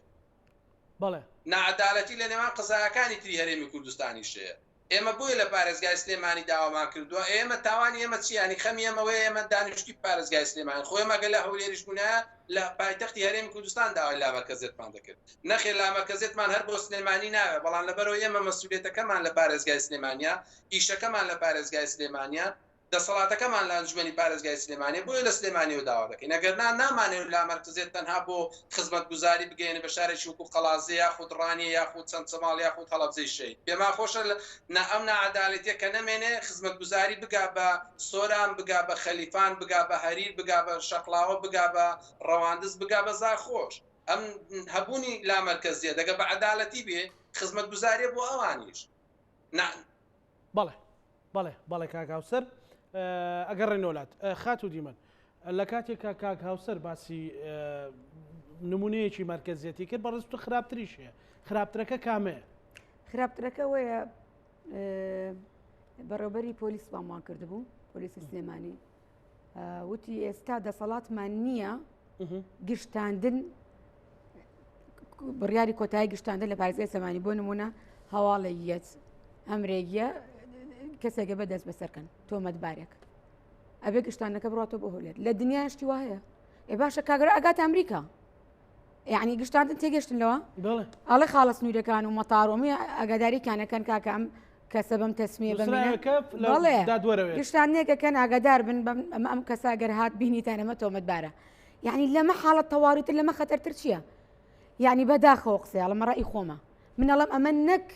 بەڵێ. ناعەدالەتی لە نێوان قەزایەکانی تری هەرێمی کوردستانیش هەیە. ئێمە بۆیە لە پارێزگای سلێمانی داوامان کردووە، ئێمە تاوانی ئێمە چییە، یانی خەمی ئێمە ئەوەیە ئێمە دانیشتووی پارێزگای سلێمانین، خۆ ئێمە گەر لە هەولێریش بوونایە لە پایتەختی هەرێمی کوردستان داوای لامەرکەزیەتمان دەکرد، نەخێر لامەرکەزیەتمان هەر بۆ سلێمانی ناوێت، بەڵام لەبەرئەوەی ئێمە مەسولیەتەکەمان لە پارێزگای سلێمانیە، ئیشەکەمان لە پارێزگای سلێمانیە، دەسەڵاتەکەمان لە ئەنجومەنی پارێزگای سلێمانیە بۆیە لە سلێمانیەوە داوا دەکەین ئەگەر نا نامانەوێت لامەرکزیەت تەنها بۆ خزمەتگوزاری بگەیەنێ بە شارێکی وەکو قەڵادزێ یاخود ڕانیە یاخود چەمچەماڵ یاخود هەڵەبجەی شەهید پێمان خۆشە نا ئەم ناعەدالەتیە کە نەمێنێ خزمەتگوزاری بگا بە سۆران بگا بە خەلیفان بگا بە هەریر بگا بە شەقڵاوە بگا بە ڕەواندز بگا بە زاخۆش ئەم هەبوونی لامەرکەزیە دەگە بە عەدالەتی بێ خزمەتگوزاریە بۆ ئەوانیش نا بەڵێ بەڵێ بەڵێ کاک هاوسەر ئەگەڕێنەوە لات خاتوو دیمەن لە کاتێک کە کاک هاوسەر باسی نمونەیەکی مەرکەزیەتی کرد بەڕێز تو خراپتریش هەیە خراپترەکە کامەیە؟ خراپترەکە وەیە بەڕێوبەری پۆلیس بانگمان کردبوو پۆلیسی سلێمانی وتی ئێستا دەسەڵاتمان نییە گشتاندن بڕیاری کۆتایی گشتاندن لە پارێزگای سلێمانی بۆ نمونە هەواڵێکیەت ئەمرێگیە کەسێکە بە دەست بەسەرکەن تۆمەتبارێک ئەبێ گشتانەکە بڕاتەوە بۆ هەولێر لە دنیا شتی وا هەیە ئێ باشە کاگەرە ئەگات ئەمریکا یعنی گشتاندن تێگەشتن لەوە ئەڵێ خاڵە سنوورەکان و مەتارۆمی ئەگاداری کانەکەن کاکە ئەم کەسە بەم تەسمیە بەڵێ گشتانێکەکەن ئاگادار بن بەم ئەمە ئەم کەسە گەر هات بینیتان ئەمە تۆمەتبارە یعنی لەمە حاڵەت تەواریتر لەمە خەتەرتر چییە؟ یعنی بەداخەوە قسەیە ئەڵێم ڕەئی خۆمە من ئەڵێم ئەمە نەک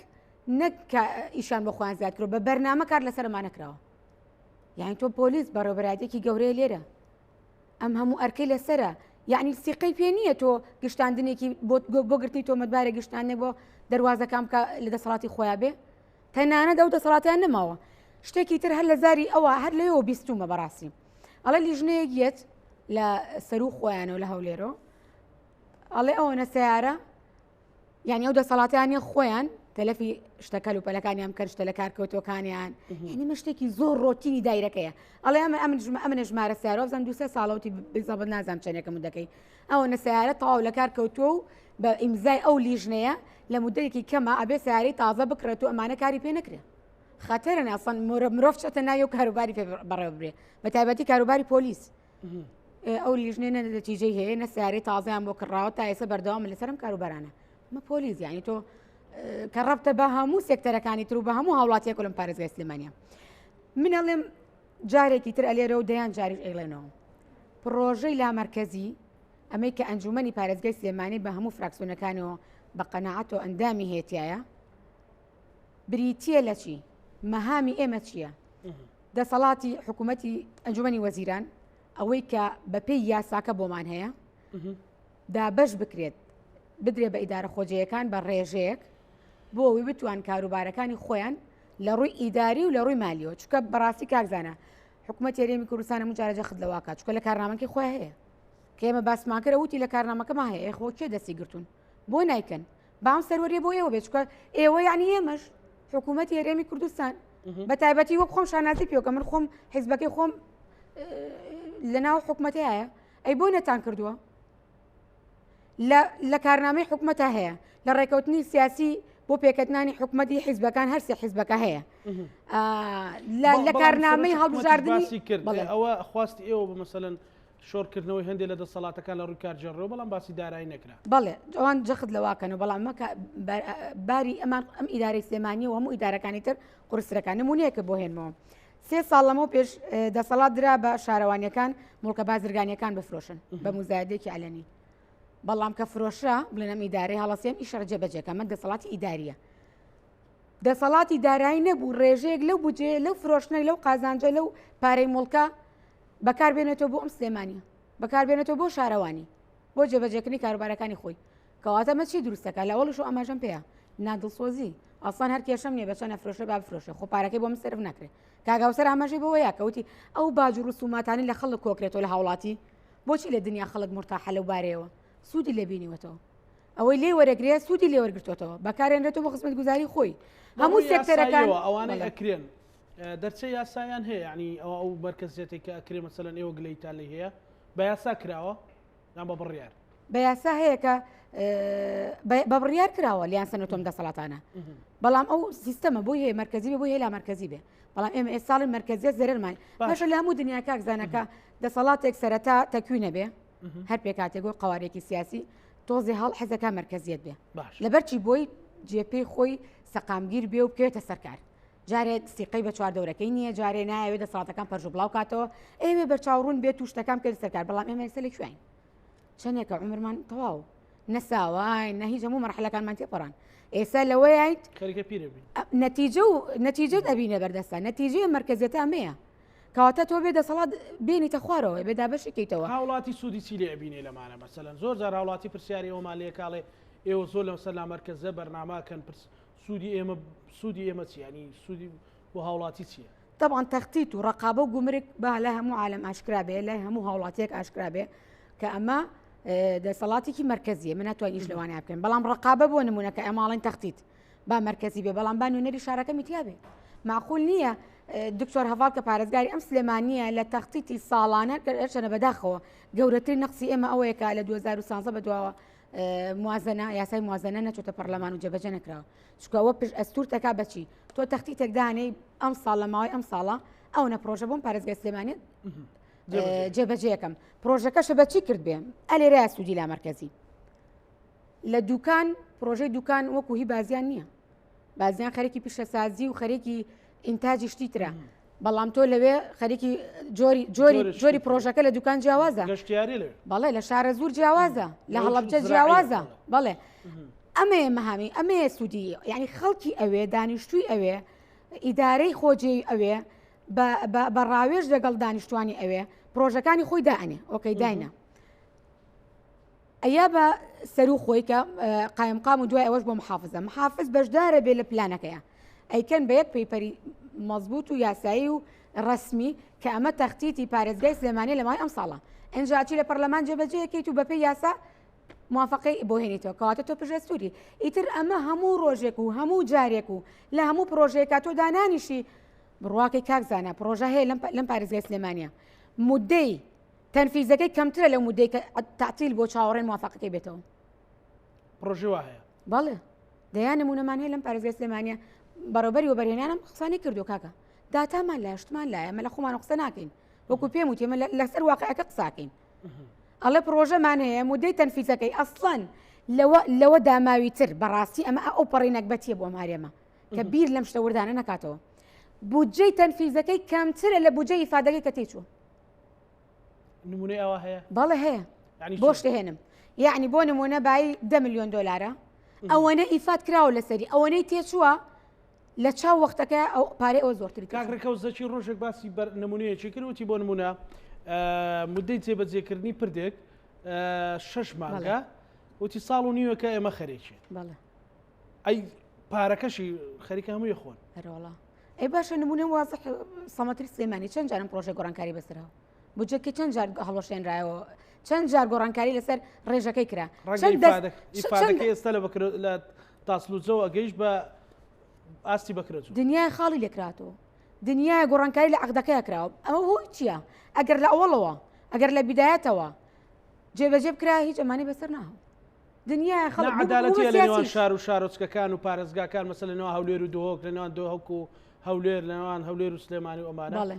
نەک کە ئیشان بۆ خۆیان زیاد کرد بە بەرنامە کار لەسەر ئەمانە کراوە یعنی تۆ پۆلیس بەڕێوەبەرایەتێکی گەورەیە لێرە ئەم هەموو ئەرکەی لەسرە یعنی سیقەی پێ نییە تۆ گشتاندنێکی بۆ گرتنی تۆمەتبارە گشتانێک بۆ دەواازەکان بکە لە دەسەڵاتی خۆیان بێ تەنانەت ئەو دەسەڵاتیان نەماوە شتێکی تر هەر لە زاری ئەوە هەر لەوێەوە بیستومە بەڕاستی ئەڵێ لیژنەیەک یەت لە سەرو خۆیانەوە لە هەولێرەوە ئەڵێ ئەوەنە سیارە یعنی ئەو دەسەڵاتیانە خۆیان تەلەفی شتەکەل و پەلەکانیان بکەن شتە لە کارکەوتەکانیان یعنی من شتێکی زۆر ڕۆتینی دایرەکەیە ئەڵێ ئەمە ئەمن ژمە ئەمنە ژمارە سیارە بزانم دوسێ ساڵەوتی بزەبت نازانم چەندێکە مدەکەی ئەوەنە سیارە تەواو لە کار کەوتووە و بە ئیمزای ئەو لیژنەیە لە مدەیەکی کەمە ئەبێ سیارەی تازە بکڕێت و ئەمانە کاری پێ نەکرێ خەتەرن ئەسڵەن مرۆڤ چێتە ناوی و کاروباری پێ بەڕێوە ببرێ بە تایبەتی کاروباری پۆلیس ئەو لیژنەیە نە نەتیجەی هەیە نە سیارەی تازەیان بۆ کڕاوە تا ئێستا بەردەوام لەسەرم کاروبارانە مە پۆلیس یعنی تۆ کە ڕەبتە بە هەموو سێکتەرەکانی تر و بە هەموو هاوڵاتیەک لەم پارێزگای سلێمانیە. من ئەڵێم جارێکی تر ئەلێرە و دەیان جاریش ئەیڵێنەوە پڕۆژەی لامەرکەزی ئەمەی کە ئەنجومەنی پارێزگای سلێمانی بە هەموو فراکسیۆنەکانەوە بە قەناعەتەوە ئەندامی هەیەتیایە بریتییە لە چی؟ مەهامی ئێمە چییە؟ دەسەڵاتی حکوومەتی ئەنجومەنی وەزیران ئەوەی کە بەپێی یاساکە بۆمان هەیە دابەش بکرێت بدرێ بە ئیدارە خۆجێیەکان بە ڕێژەیەک بۆ ئەوەی بتوان کاروبارەکانی خۆیان لە ڕووی ئیداری و لە ڕووی مالیەوە چونکە بەڕاستی کاک زانا حکوومەت هەرێمی کوردستان هەموو جارە جەخت لەوە کات چونکە لە کارنامەکەی خۆی هەیە کە ئێمە باسمان کرد وتی لە کارنامەکەمان هەیە ئێ خۆ کێ دەستی گرتوون بۆ نایکەن بام سەروەریە بۆ ئێوە بێت چونکە ئێوە یعنی ئێمەش حکوومەتی هەرێمی کوردستان بە تایبەتی وەک خۆم شانازی پێوکە من خۆم حیزبەکەی خۆم لەناو حکوومەتەیە ئەی بۆ نەتان کردووە لە کارنامەی حکومەتا هەیە لە ڕێکەوتنی سیاسی بۆ پێکەتنانی حکومەتی حیزبەکان هەرسێ حیزبەکە هەیە لە کارنامەی هەڵبژاردنی کرد ئەوە خواستی ئێوە بە مەسەلەن شۆڕکردنەوەی هەندێک لە دەسەڵاتەکان لە ڕووی کارگێڕیەوە بەڵام باسی دارایی نەکرا. بەڵێ ئەوان جەخت لەواکەن و بەڵام مەکە باری ئەمان ئەم ئیدارەی سلێمانی و هەموو ئیدارەکانی تر قورسترەکان نمونەیەکە بۆ هێنمەوە سێ ساڵ لەمەو پێش دەسەڵات درا بە شارەوانیەکان موڵکە بازرگانیەکان بفرۆشن بە موزایدێکی عەلەنی بەڵام کە فرۆشرا بڵێن ئەم ئیدارەی هەڵەسێن ئیشە جێبەجێکە من دەسەڵاتی ئیداریە دەسەڵاتی دارایی نەبوو ڕێژەیەک لەو بودجەیە لەو فرۆشتنە لەو قازانجە لەو پارەی موڵکە بەکاربێنێتەوە بۆ ئەم سلێمانیە بەکاربێنێتەوە بۆ شارەوانی بۆ جێبەجێکردنی کاروبارەکانی خۆی کەواتە ئەمە چی دروست دەکات لە ئەوەڵیشەوە ئاماژەم پێیە نادڵسۆزی ئەسڵەن هەر کێشەم نییە بە چەند ئەفرۆشێ با بفرۆشێ خۆ پارەکەی بۆ من سەرف ناکرێ کاک هاوسەر ئاماژەی بەوەیە کە وتی ئەو باج و ڕسوماتانەی لە خەڵک کۆکرێتەوە لە هاوڵاتی بۆچی لە دنیا خەڵک مورتاحە لەو بارەیەوە سوودی لێ بینیوەتەوە ئەوەی لێ وەرەگرێ سوودی لێ وەرگرتووەتەوە بەکارێنرێتەوە بۆ خزمەتگوزاری خۆی هەموو سێکتەرەکان ئەوانەی ئەکرێن دەرچەی یاسایان هەیە یعنی ئەوە ئەو مەرکەزیەتێک کە ئەکرێ مەسەلەن ئێوە گلەیتان لێ هەیە بە یاسا کراوە یان بە بڕیار؟ بە یاسا هەیە کە بە بڕیار کراوە لیان سەنەتۆم دەسەڵاتانە بەڵام ئەو سیستەمە بۆی هەیە مرکزی بێ بۆی هەیە لا مرکزی بێ بەڵام ئێمە ئێساڵی مرکزیە زەرمان باشە لە هەموو دنیا کاک زانەکە دەسەڵاتێک سەرەتا تەکوینە بێ هەر پێکاتێک و قوارێکی سیاسی تۆزی هەڵ حەزەکە مرکزیت بێ لەبەرچی بۆی جێپێی خۆی سەقامگیر بێ و بکەوێتە سەرکار جارێ سیقەی بە چواردەورەکەی نییە جارێ نایەوێت دەسەڵاتەکان پەرژ و بڵاو کاتەوە ئەیەوێ بەرچاوڕوون بێت و شتەکان بکەێت سەرکار بەڵام ئێمە ئێستا لە کوێین چەندێکە عمرمان تەواو نەساواین نە هیچ هەموو مەرحەلەکانمان تێپەڕان ئێستا لەوەیت خەریکە پیرە بین نەتیجە و نەتیجەت ئەبینە بەردەستە نەتیجەی مەرکەزیەتە ئەمەیە کەواتە تۆ بێ دەسەڵات بێنیتە خوارەوە بێ دابەشی کەیتەوە هاوڵاتی سوودی چی لێ ئەبینێ لەمانە مەسەلەن زۆر جار هاوڵاتی پرسیاری ئەومان لێکاڵێ ئێوە زۆر لەسەر لامەرکەزە بەرنامەکەن پرس سوودی ئێمە سوودی ئێمە چیە یانی سوودی بۆ هاوڵاتی چییە؟ تەبعەن تەختیت و ڕەقابە و گومرگ با لای هەموو عالەم ئاشکرا بێ لای هەموو هاوڵاتیەک ئاشکرا بێ کە ئەمە دەسەڵاتێکی مەرکەزیە من ناتوانین ئیش لەوانە بکەین بەڵام ڕقابە بۆ نمونە کە ئەماڵین تەختیت با مەرکەزی بێ بەڵام با نوێنەری شارەکەمی تیا بێ معقول نییە دکتۆر هەڤاڵ کە پارێزگاری ئەم سلێمانیە لە تەختیتی ساڵانە کە هەرچەنە بەداخەوە گەورەترین نەقسی ئێمە ئەوەیە کە لە 2013 بەدواوە موازنە یاسای موازنە نەچۆتە پەرلەمان و جێبەجێ نەکراوە چونکە ئەوە پشت ئەستور تەکا بەچی تۆ تەختیتێک دانێی ئەم ساڵ لە ماوەی ئەم ساڵە ئەوەنە پرۆژە بۆم پارێزگای سلێمانی جێبەجێەکەم پرۆژەکەشە بەچی کرد بێ ئەلێرە سوودی لا مەرکەزی لە دوکان پرۆژەی دوکان وەکو هی بازیان نییە بازیان خەرێکی پیشەسازی و خەرێکی ئینتاجی شتی ترە بەڵام تۆ لەوێ خەریکی جۆری جۆری جۆری پرۆژەکە لە دوکان جیاوازە بەڵێ لە شارە زور جیاوازە لە هەڵەبجە جیاوازە بەڵێ ئەمەیە مەهامی ئەمەیە سوودی یعنی خەڵکی ئەوێ دانیشتووی ئەوێ ئیدارەی خۆجێی ئەوێ بە ڕاوێژ لەگەڵ دانیشتوانی ئەوێ پرۆژەکانی خۆی دائەنێ ئۆکەی داینا ئەیا بە سەروو خۆی کە قایمقام و دوای ئەوەش بۆ محافزە محافز بەشدارە بێ لە پلانەکەیە ئەیکەن بە یەک paper ی مەزبوط و یاسایی و ڕسمی کە ئەمە تەختیتی پارێزگای سلێمانی لە ماوەی ئەم ساڵە ئینجا چی لە پەرلەمان جێبەجێیەکەیت و بەپێی یاسا موافقەی بۆ هێنیتەوە کەواتە تۆ پشتئەستووری ئیتر ئەمە هەموو ڕۆژێک و هەموو جارێک و لە هەموو پرۆژەیەکا تۆ دانانیشی بڕواکەی کاک زانا پرۆژە هەیە لەم پارێزگای سلێمانە مدەی تەنفیزەکەی کەمترە لەو مودەی کە تەعتیل بۆ چاوەڕێن موافەقەکەی بێتەوە. پڕۆژەی وا هەیە؟ بەڵێ دەیان نمونەمان هەیە لەم پارێزگای سلێمانیە بەڕێوبەری وەبەرهێنانم قسانی کردو کاکە داتامان لایە شتمان لایە ئەمە لە خۆمان قسە ناکەین وەکو پێم وتی ئەمە لەسەر واقعەکە قساکەین ئەڵێ پڕۆژەمان هەیە مودەی تەنفیزەکەی ئەسڵەن لەوە لەوە داماوی تر بەڕاستی ئەمە ئەو پەڕی نەگبەتیە بۆ ئەم هەرێمە کە بیر لەم شتە وردانە نەکاتەوە. بودجەی تەنفیزەکەی کەمترە لە بودجەی ئیفادەکەی کە تێچووە. نمونەی ئەوە هەیە؟ بەڵێ هەیە. بۆش دەهێنم. یعنی بۆ نمونە بایی دە ملیۆن دۆلارە ئەوەنە ئیفاد کراوە لەسەری ئەوەنەی تێچووە لە چاو وەختەکە ئەو پارەی ئەوە زۆرتری کاک ڕێکەوت زەکی ڕۆژێک باسی بەر نمونەیەکی کرد وتی بۆ نمونە مدەی جێبەجێکردنی پردێک شەش مانگە وتی ساڵ و نیوەکە ئێمە خەرێکی بەڵێ ئەی پارەکەشی خەریکە هەمووی خۆن هەرۆڵا ئەی باشە نمونە وازح سەمەتری سلێمانی چەند جارم پرۆژە گۆڕانکاری بەسەرەوە بودجەکەی چەند جار هەڵوەشێنرایەوە چەند جار گۆڕانکاری لەسەر ڕێژەکەی کرا چەند ئیفادەکەی ئێستا لە بەکرە لە تاسلوجەوە گەیشت بە ئاستی بەکرەجو دنیای خاڵی لێکراتەوە دنیای گۆڕانکاری لە عقدەکەی کراوە ئەمە هۆی چییە ئەگەر لە ئەوەڵەوە ئەگەر لە بیدایەتەوە جێبەجێ بکرا هیچ ئەمانی بەسەر ناهات دنیای خەڵک عدالەتی لە نێوان شار و شارۆچکەکان و پارێزگاکان مەسەلەن لە نێوان هەولێر و دهۆک لە نێوان دهۆک و هەولێر لە نێوان هەولێر و سلێمانی و ئەمانە بەڵێ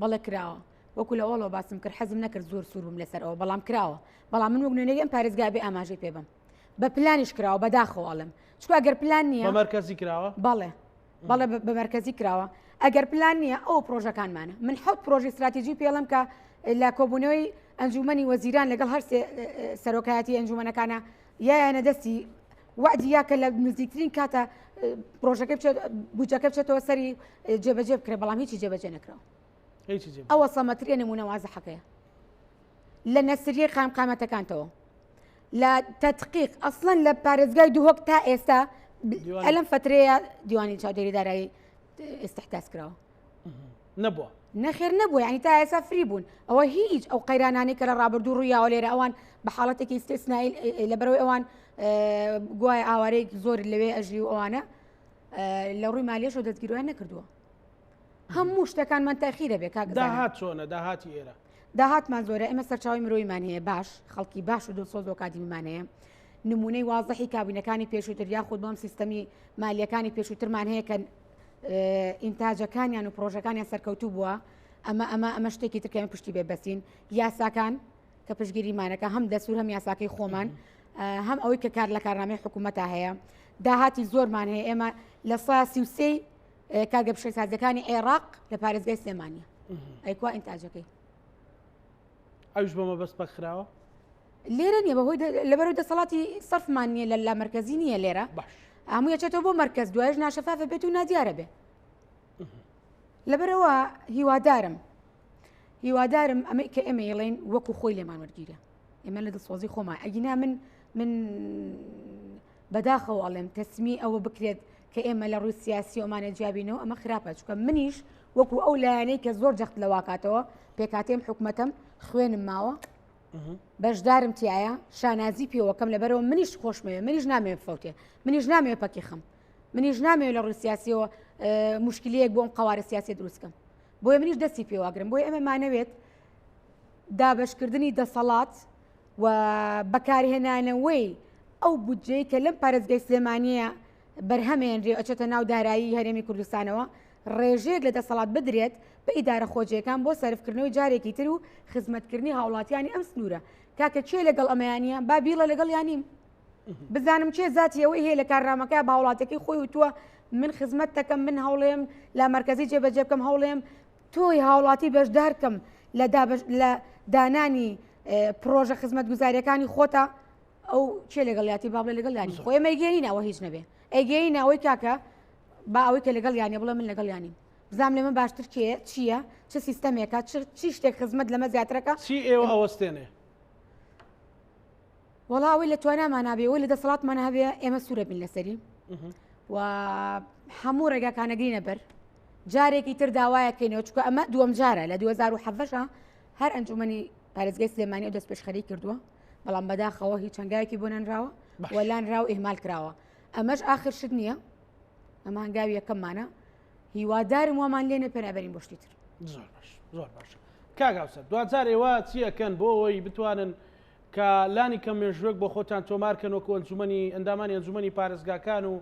بەڵێ کراوە وەکو لە ئەوەڵەوە باسم کرد حەزم نەکرد زۆر سوور بم لەسەر ئەوە بەڵام کراوە بەڵام من وەک نوێنەری ئەم پارێزگا بێ ئاماژەی پێ بم بە پلانیش کراوە بەداخەوە ئەڵێم چونکە ئەگەر پلان نییە بە مەرکەزی کراوە بەڵێ بەڵێ بە مەرکەزی کراوە ئەگەر پلان نییە ئەو پرۆژەکانمانە من حەوت پرۆژەی ستراتیژی پێڵم کە لە کۆبوونەوەی ئەنجومەنی وەزیران لەگەڵ هەر سێ سەرۆکایەتی ئەنجومەنەکانە یایانە دەستی وعدی یا کە لە نزیکترین کاتە پرۆژەکە بچێت بودجەکە بچێتەوە سەری جێبەجێ بکرێت بەڵام هیچی جێبەجێ نەکراوە ئەوە سەمەتریە نمونە وازحەکەیە لە نەسریە قامقامەتەکانتەوە لە تەدقیق ئەسڵەن لە پارێزگای دهۆک تا ئێستا ئەلم فترەیە دیوانی چاودێری دارایی استحداث کراوە نەبووە نەخێر نەبوو ینی تا ئێستا فری بوون ئەوە هیچ ئەو قەیرانانەی کە لە ڕابردوو ڕوویاوە لێرە ئەوان بە حاڵەتێکی استثنایی لەبەرەوەی ئەوان گوایە ئاوارەیەکی زۆر لەوێ ئەژی و ئەوانە لە ڕووی مالیەشەوە دەستگیرویان نەکردووە هەموو شتەکانمان تاخیرە بێ کاک داهات چۆنە داهاتی ئێرە داهاتمان زۆرە ئێمە سەرچاوی مرۆیمان هەیە باش خەڵکی باش و دڵسۆز و ئەکادیمیمان هەیە نمونەی وازحی کابینەکانی پێشووتر یاخود بەم سیستەمی مالیەکانی پێشووترمان هەیە کە ئینتاجەکانیان و پرۆژەکانیان سەرکەوتوو بووە ئەمە ئەمە ئەمە شتێکی تر کە ئێمە پشتی بێ بەسین یاساکان کە پشگیریمانەکە هەم دەسور هەم یاساکەی خۆمان هەم ئەوەی کە کار لە کارنامەی حکوومەتە هەیە داهاتی زۆرمان هەیە ئێمە لە 33 کارگە پیشەسازیەکانی عێراق لە پارێزگای سلێمانیە ئەی کوا ئینتاجەکەی ئەوش بە مەبەست پەکخراوە لێرە نییە بەهۆی لەبەرەوەی دەسەڵاتی سەرفمان نییە لە لا مرکزی نییە لێرە باش هەموو یەچێتەوە بۆ مرکز دوایش ناشەفافە بێت و نادیارە بێ لەبەرەوە هیوادارم هیوادارم ئەمەی کە ئێمە یڵێن وەکو خۆی لێمان وەرگیرە ئێمە لە دڵسۆزی خۆمان ئەگینا من من بەداخەوە ئەڵێم تەسمی ئەوە بکرێت کە ئێمە لە ڕووی سیاسی ئەمانە جیابینەوە ئەمە خراپە چونکە منیش وەکو ئەو لایەنەی کە زۆر جەخت لەواکاتەوە پێکاتێم حکومەتەم خوێنم ماوە بەشدارم تایە شانازی پێوەکەم لەبەرەوە منیش خۆشمەوێ منیش نامەوێ بفەوتێ منیش نامەوێ پەکی خەم منیش نامەوێ لە ڕووی سیاسیەوە مشکلەیەک بۆم قوارە سیاسی دروستکەم بۆیە منیش دەستی پێواگرم بۆیە ئێمە مانەوێت دابشکردنی دەسەڵات و بەکارهێنانەوەی ئەو بودجەی کە لەم پارێزگای سلێمانییە بەرهەمێنرێ و ئەچێتە ناو دارایی هەرێمی کوردستانەوە، ڕێژەیەک لە دەسەڵات بدرێت بە ئیدارە خۆجێیەکان بۆ سەرفکردنەوەی جارێکی تر و خزمەتکردنی هاوڵاتیانی ئەم سنوورە. کاکە کێ لەگەڵ ئەمەیا نییە؟ با بیڵێ لەگەڵیا نیم. بزانم کێ زاتی ئەوەی هەیە لە کارنامەکەیا بە هاوڵاتیەکەی خۆی وتووە من خزمەتتەکەم، من هەوڵێم لامەرکەزی جێبەجێ بکەم، هەوڵێم تۆی هاوڵاتی بەشدار کەم لە دابەش لە دانانی پڕۆژە خزمەتگوزاریەکانی خۆتە ئەو کێ لەگەڵ یاتی با بڵێ لەگەڵ یانی خۆ ئێمە ئەیگەیەنین ئەوە هیچ نەبێ ئەیگەیەنین ئەوەی کاکە با ئەوەی کە لەگەڵ یانە بڵێ من لەگەڵ یانیم بزانم لەمە باشتر کێ چییە چ سیستەمێکە چ چی شتێک خزمەت لەمە زیاترەکە چی ئێوە ئەوەستێنێ وەڵا ئەوەی لە توانامان هەبێ ئەوەی لە دەسەڵاتمان هەبێ ئێمە سوورە بین لەسەری و هەموو ڕێگاکانەگرینە بەر جارێکی تر داوایەکەینەوە چکە ئەمە دووەم جارە لە 2017 هەر ئەنجومەنی پارێزگای سلێمانی ئەو دەستپێشخەری کردووە بەڵام بەداخەوە هیچ هەنگاوێکی بۆ نەنراوە و لانراو ئیهمال کراوە ئەمەش ئاخر شت نییە ئەمە هەنگاوی یەکەممانە هیوادارم وامان لێ نەپەنابەرین بۆ شتی تر زۆر باش زۆر باش کاک هاوسەر دواجار ئێوە چی ئەکەن بۆ ئەوەی بتوانن کە لانی کەم مێژووێک بۆ خۆتان تۆمار کەن وەکو ئەنجومەنی ئەندامانی ئەنجومەنی پارێزگاکان و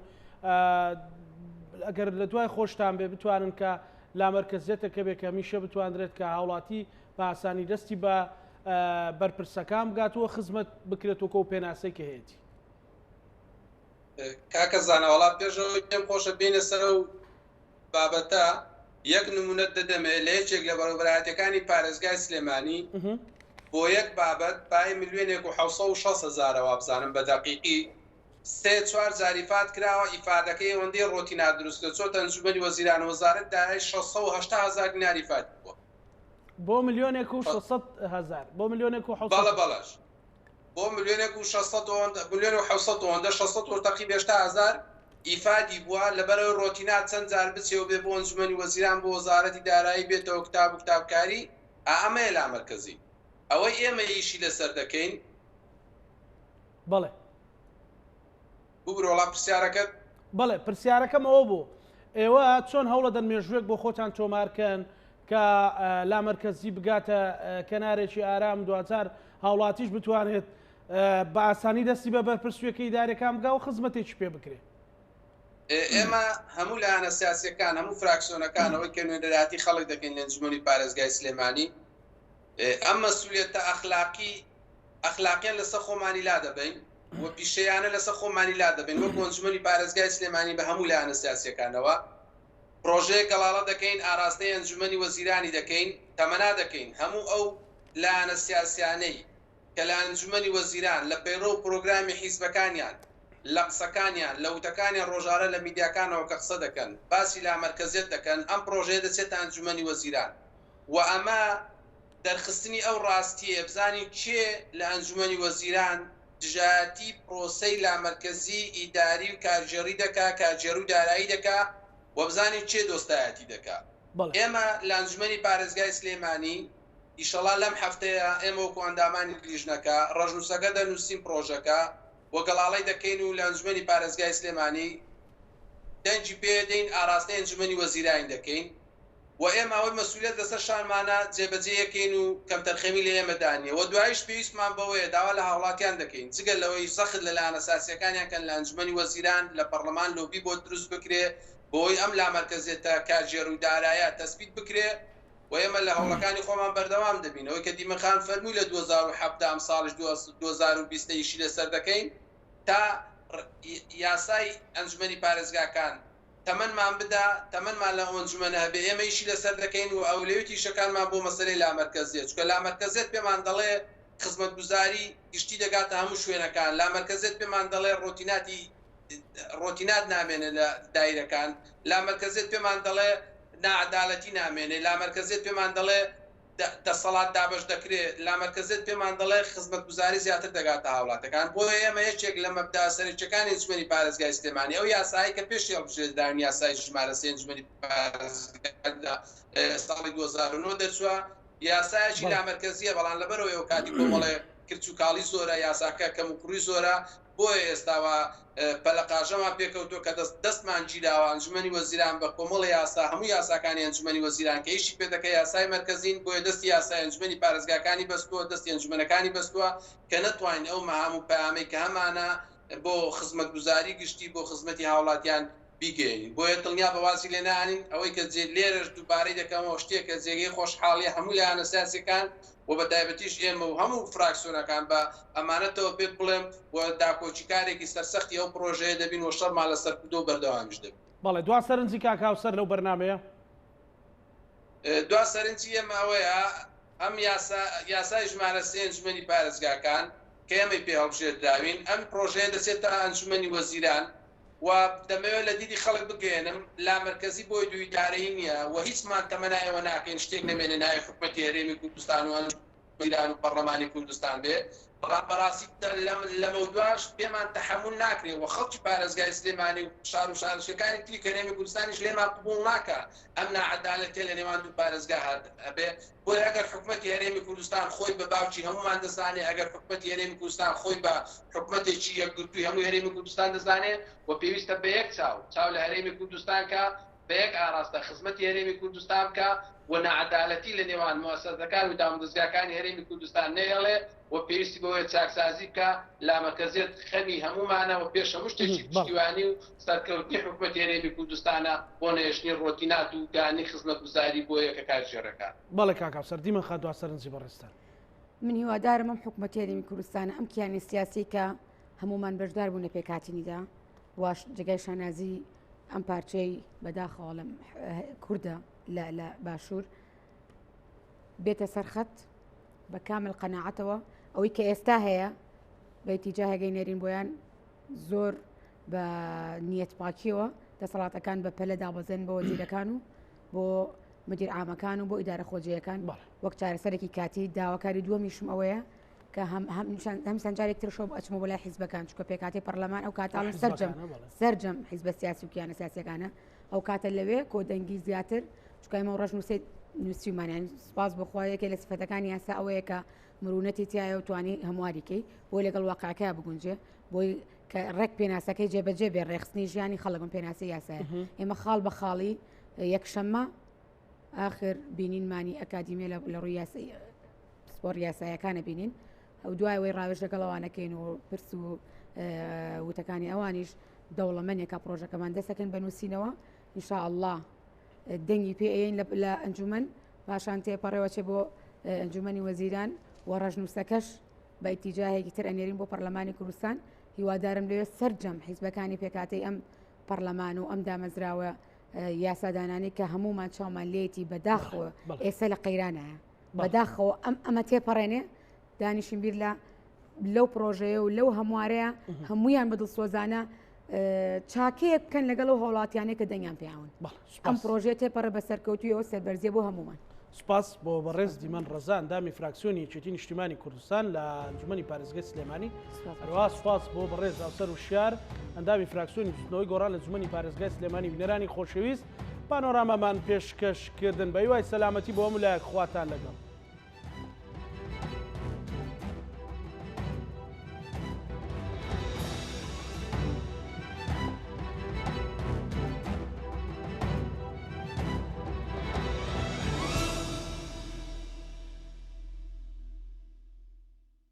ئەگەر لە دوای خۆشتان بێ بتوانن کە لامەرکەزیەتەکە بێ کە هەمیشە بتواندرێت کە هاوڵاتی بە ئاسانی دەستی بە بەرپرسەکان بگات و خزمەت بکرێت وەکو ئەو پێناسەی کە هەیەتی. کاکە زانا وەڵا پێش ئەوەی پێم خۆشە بێینە سەر ئەو بابەتە. یەک نمونەت دەدەمێ لە یەکێک لە بەڕێوەبەرایەتیەکانی پارێزگای سلێمانی بۆ یەک بابەت بای ملیۆنێک و 760 هەزارە وابزانم بە دەقیقی سێ چوار جار ئیفاد کراوە ئیفادەکەی ئەوەندەی ڕۆتی نادروستە چۆتە ئەنجومەنی وەزیران وەزارەت دارای 680 هەزار دینار ئیفاد بووە. بۆ ملیۆنێک و 600 هەزار بۆ ملیۆنێک و 700 بەڵێ بەڵێش بۆ ملیۆنێک و 600 ئەوەندە ملیۆن و 700 ئەوەندە 600 و تەقریبا 80 هەزار ئیفادی بووە لەبەرئەوەی ڕۆتینات چەند جار بچێ و بێ بۆ ئەنجومەنی وەزیران بۆ وەزارەتی دارایی بێتەوە کتاب و کتابکاری ئا ئەمەیە لامەرکەزی ئەوەی ئێمە ئیشی لەسەر دەکەین. بەڵێ. ببورە وەڵا پرسیارەکەت. بەڵێ پرسیارەکەم ئەوە بوو ئێوە چۆن هەوڵەدەن مێژووێک بۆ خۆتان تۆمارکەن کە لامەرکەزی بگاتە کەنارێکی ئارام دواجار هاوڵاتیش بتوانێت بە ئاسانی دەستی بە بەرپرسویەکە ئیدارەکان بگا و خزمەتێکی پێ بکرێ. ئێمە هەموو لایەنە سیاسیەکان هەموو فراکسیۆنەکان ئەوەی کە نوێنەرایەتی خەڵک دەکەین لە ئەنجومەنی پارێزگای سلێمانی ئەم مەسئولیەتە ئەخلاقی ئەخلاقیان لەسەر خۆمانی لادەبەین و پیشەیانە لەسەر خۆمانی لادەبەین وەک ئەنجومەنی پارێزگای سلێمانی بە هەموو لایەنە سیاسیەکانەوە پرۆژەیەک گەڵاڵە دەکەین ئاراستەی ئەنجومەنی وەزیرانی دەکەین تەمەنا دەکەین هەموو ئەو لایەنە سیاسیانەی کە لە ئەنجومەنی وەزیران، لە پەیڕەو و پرۆگرامی حیزبەکانیان، لە قسەکانیان، لە وتەکانیان ڕۆژانە لە میدیاکانەوە کە قسە دەکەن، باسی لامەرکەزیەت دەکەن، ئەم پرۆژەیە دەچێتە ئەنجومەنی وەزیران و ئەمە دەرخستنی ئەو ڕاستیەیە بزانین کێ لە ئەنجومەنی وەزیران دژایەتی پرۆسەی لامەرکەزی ئیداری و کارگێڕی دەکا، کارگێڕی و دارایی دەکا و بزانین کێ دۆستایەتی دەکا. ئێمە لە ئەنجومەنی پارێزگای سلێمانی ئیشەڵا لەم هەفتەیە ئێمە وەکو ئەندامانی لیژنەکە ڕەشنووسەکە دەنووسین پڕۆژەکە و گەڵاڵەی دەکەین و لە ئەنجومەنی پارێزگای سلێمانی دەنگی پێدەین ئاراستەی ئەنجومەنی وەزیرانی دەکەین و ئێمە ئەوەی مەسئولیەت لەسەر شانمانە جێبەجێیەکەین و کەمتەرخەمی لە ئێمەدا نییە و دواییش پێویستمان بەوەیە داوا لە هاوڵاتیان دەکەین جگە لەوەی زەخت لە لایەنە ساسییەکانیان کەن لە ئەنجومەنی وەزیران لە پەڕلەمان لۆبی بۆ دروست بکرێ بۆی ئەم لامەرکەزیەتە کارگێڕی و دارایە تەسبیت بکرێ و ئێمە لە هەوڵەکانی خۆمان بەردەوام دەبین، ئەوەی کە دیمەن خان فەرمووی لە 2017 ئەمساڵیش 2020 ئیشی لەسەر دەکەین تا یاسای ئەنجومەنی پارێزگاکان تەمەنمان بدا، تەمەنمان لەو ئەنجومەنە هەبێ ئێمە ئیشی لەسەر دەکەین و ئەولەویەتی ئیشەکانمان بۆ مەسەلەی لامەرکەزیە، چونکە لامەرکەزیەت پێمان دەڵێ خزمەتگوزاری گشتی دەگاتە هەموو شوێنەکان، لامەرکەزیەت پێمان دەڵێ ڕۆتیناتی ڕۆتینات نامێنێ لە دایرەکان، لامەرکەزیەت پێمان دەڵێ ناعەدالەتی نامێنێ، لامەرکەزیەت پێمان دەڵێ دەسەڵات دابەش دەکرێ، لامەرکەزیەت پێمان دەڵێ خزمەتگوزاری زیاتر دەگاتە هاوڵاتەکان، بۆیە ئێمە یەکێک لە مەبدەئە سەرەکیەکانی ئەنجومەنی پارێزگای سلێمانی ئەو یاسایەی کە پێشی هەڵبژێردراوین یاسای ژمارە سێ ئەنجومەنی پارێزگا لە ساڵی 2009 دەرچووە یاسایەکی لامەرکەزیە بەڵام لەبەرئەوەی ئەوکاتی کۆمەڵێ کرچ و کاڵی زۆرە یاساکە کەموکوڕی زۆرە بۆیە ئێستا وا پەلەقاژەمان پێکەوتووە کە دەست دەستمان گیراوە ئەنجومەنی وەزیران بە کۆمەڵی یاسا هەموو یاساکانی ئەنجومەنی وەزیران کە ئیشی پێدەکە یاسای مەرکەزین بۆیە دەستی یاسای ئەنجومەنی پارێزگاکانی بەستووە دەستی ئەنجومەنەکانی بەستووە کە نەتوانین ئەو مەهام و پەیامەی کە هەمانە بۆ خزمەتگوزاری گشتی بۆ خزمەتی هاوڵاتیان بیگەیەنین بۆیە دڵنیا بە وازی لێ نانین ئەوەی کە جێ لێرەش دووبارەی دەکەمەوە شتێکە جێگەی خۆشحاڵیە هەموو لایەنە سیاسیەکان و بە تایبەتیش ئێمە و هەموو فراکسیۆنەکان بە ئەمانەتەوە پێت بڵێم و داکۆکیکارێکی سەرسەختی ئەو پڕۆژەیە دەبین و شەڕمان لەسەر کردووە و بەردەوامیش دەبین. بەڵێ دوا سەرنجی کاک هاوسەر لەو بەرنامەیە؟ دوا سەرنجی ئێمە ئەوەیە ئەم یاسا یاسای ژمارە سێ ئەنجومەنی پارێزگاکان کە ئێمەی پێ هەڵبژێردراوین ئەم پڕۆژەیە دەچێتە ئەنجومەنی وەزیران و دەمەوێت لە دیدی خەڵک بگەیەنم لامەرکەزی بۆی دوو ئیدارەیی نییە و هیچمان تەمەنای ئەوە ناکەین شتێک نەمێنێ ناوی حکومەتی هەرێمی کوردستان و وەزیران و پەڕلەمانی کوردستان بێ، بەڵام بەڕاستی لەمەودواش پێمان تەحەمول ناکرێ و خەڵکی پارێزگای سلێمانی و شار و شارۆچکەکانی تری هەرێمی کوردستانیش لێمان قبوڵ ناکا ئەم ناعەدالەتیە لە نێوان دوو پارێزگا هەبێ. بۆیە ئەگەر حکومەتی هەرێمی کوردستان خۆی بە باوکی هەموومان دەزانێ، ئەگەر حکومەتی هەرێمی کوردستان خۆی بە حکومەتێکی یەکگرتووی هەموو هەرێمی کوردستان دەزانێ و پێویستە بە یەک چاو، چاو لە هەرێمی کوردستان کا، بە یەک ئاراستە خزمەتی هەرێمی کوردستان بکا و ناعەدالەتی لە نێوان موئەسەسەکان و دامودەزگاکانی هەرێمی کوردستان نەهێڵێ و پێویستی بەوەیە چاکسازی بکا، لامەرکەزیەت خەمی هەموومانە و پێش هەموو شتێکی پشتیوانی و سەرکەوتنی حکومەتی هەرێمی کوردستانە بۆ نەهێشتنی ڕۆتینات و گەیاندنی خزمەتگوزاری بۆ یەکە کارگێڕەکان. بەڵێ کاک ئەفسەر دیمەن خان دوا سەرنجی بەڕێزتان. من هیوادارم ئەم حکومەتی هەرێمی کوردستانە ئەم کیانی سیاسی کە هەموومان بەشدار بوون لە پێکهاتنیدا واش جێگای شانازی. ئەم پارچەی بەداخەوە لەم کوردە لە لە باشوور بێتە سەرخەت بە کامل قەناعەتەوە ئەوەی کە ئێستا هەیە بە ئیتیجاهێگەی نێرین بۆیان زۆر بە نیەت پاکیەوە دەسەڵاتەکان بە پەلە دابەزێن بۆ وەزیرەکان و بۆ مدیر عامەکان و بۆ ئیدارە خۆجێیەکان وەک چارەسەرێکی کاتی داواکاری دووەمیشم ئەوەیە کە هەم هەم سەنجارێک ترشەوە ئەچمە بۆ لای حیزبەکان چکە پێکاتی پەرلەمان ئەو کاتاڵن سەرجەم سەرجەم حیزبە سیاسی و کیانە سیاسەکانە ئەو کاتە لەوێ کۆدەنگی زیاتر چکە ئێمە ڕەش نووسێت نووسیمان یان سپاس بخوا یەکێ لە سفەتەکانی یاسا ئەوەیە کە مرونەتی تایە و توانی هەمواریکەی بۆی لەگەڵ واقعەکە بگونجێ بۆی کە ڕێک پێناسەکەی جێبەجێ بێ ڕێخستنی ژیانی خەڵکم پێناسی یاسایە ئێمە خاڵ بە خاڵی یەکشەممە ئاخر بینینمانی ئەکادیمیە لە ڕووی یاسای پسپۆڕ یاسایەکانە بینین ئەو دوای ئەوەی ڕاوێژ لەگەڵ ئەوانەکەین و پرس و وتەکانی ئەوانیش دەوڵەمەنێکە پرۆژەکەمان دەسەکەن بە نووسینەوە ئینشاءاللە دەنگی پێ ئەین لە ئەنجومەن پاشان تێپەڕێوە چێ بۆ ئەنجومەنی وەزیران و ڕەشنووسەکەش بە ئیتیجاهێکی تر ئەنێرین بۆ پەرلەمانی کوردستان هیوادارم لەوێ سەرجەم حیزبەکانی پێکاتەی ئەم پەرلەمان و ئەم دامەزراوە یاسادانانی کە هەمومان چاومان لێتی بەداخەوە ئێستا لە قەیرانایە بەداخەوە ئەم ئەمە تێپەڕێنێ دانیشین بیر لە لەو پرۆژەیە و لەو هەموارەیە هەمویان بە دڵسۆزانە چاکەیەک بکەن لەگەڵ ئەو هاوڵاتیانەی کە دەنگیان پێیاون ئەم پرۆژەیە تێپەڕێ بە سەرکەوتوویەوە سەربەرزیە بۆ هەمومان. سوپاس بۆ بەڕێز دیمەن ڕەزا ئەندامی فراکسیۆنی یەکێتی نیشتیمانی کوردستان لە ئەنجومەنی پارێزگای سلێمانی هەروەها سوپاس بۆ بەڕێز ئەفسەر وشیار ئەندامی فراکسیۆنی بزوتنەوەی گۆڕان لە ئەنجومەنی پارێزگای سلێمانی بینەرانی خۆشەویست پانۆرامامان پێشکەش کردن بە هیوای سەلامەتی بۆ هەموو لایەک خواتان لەگەڵ.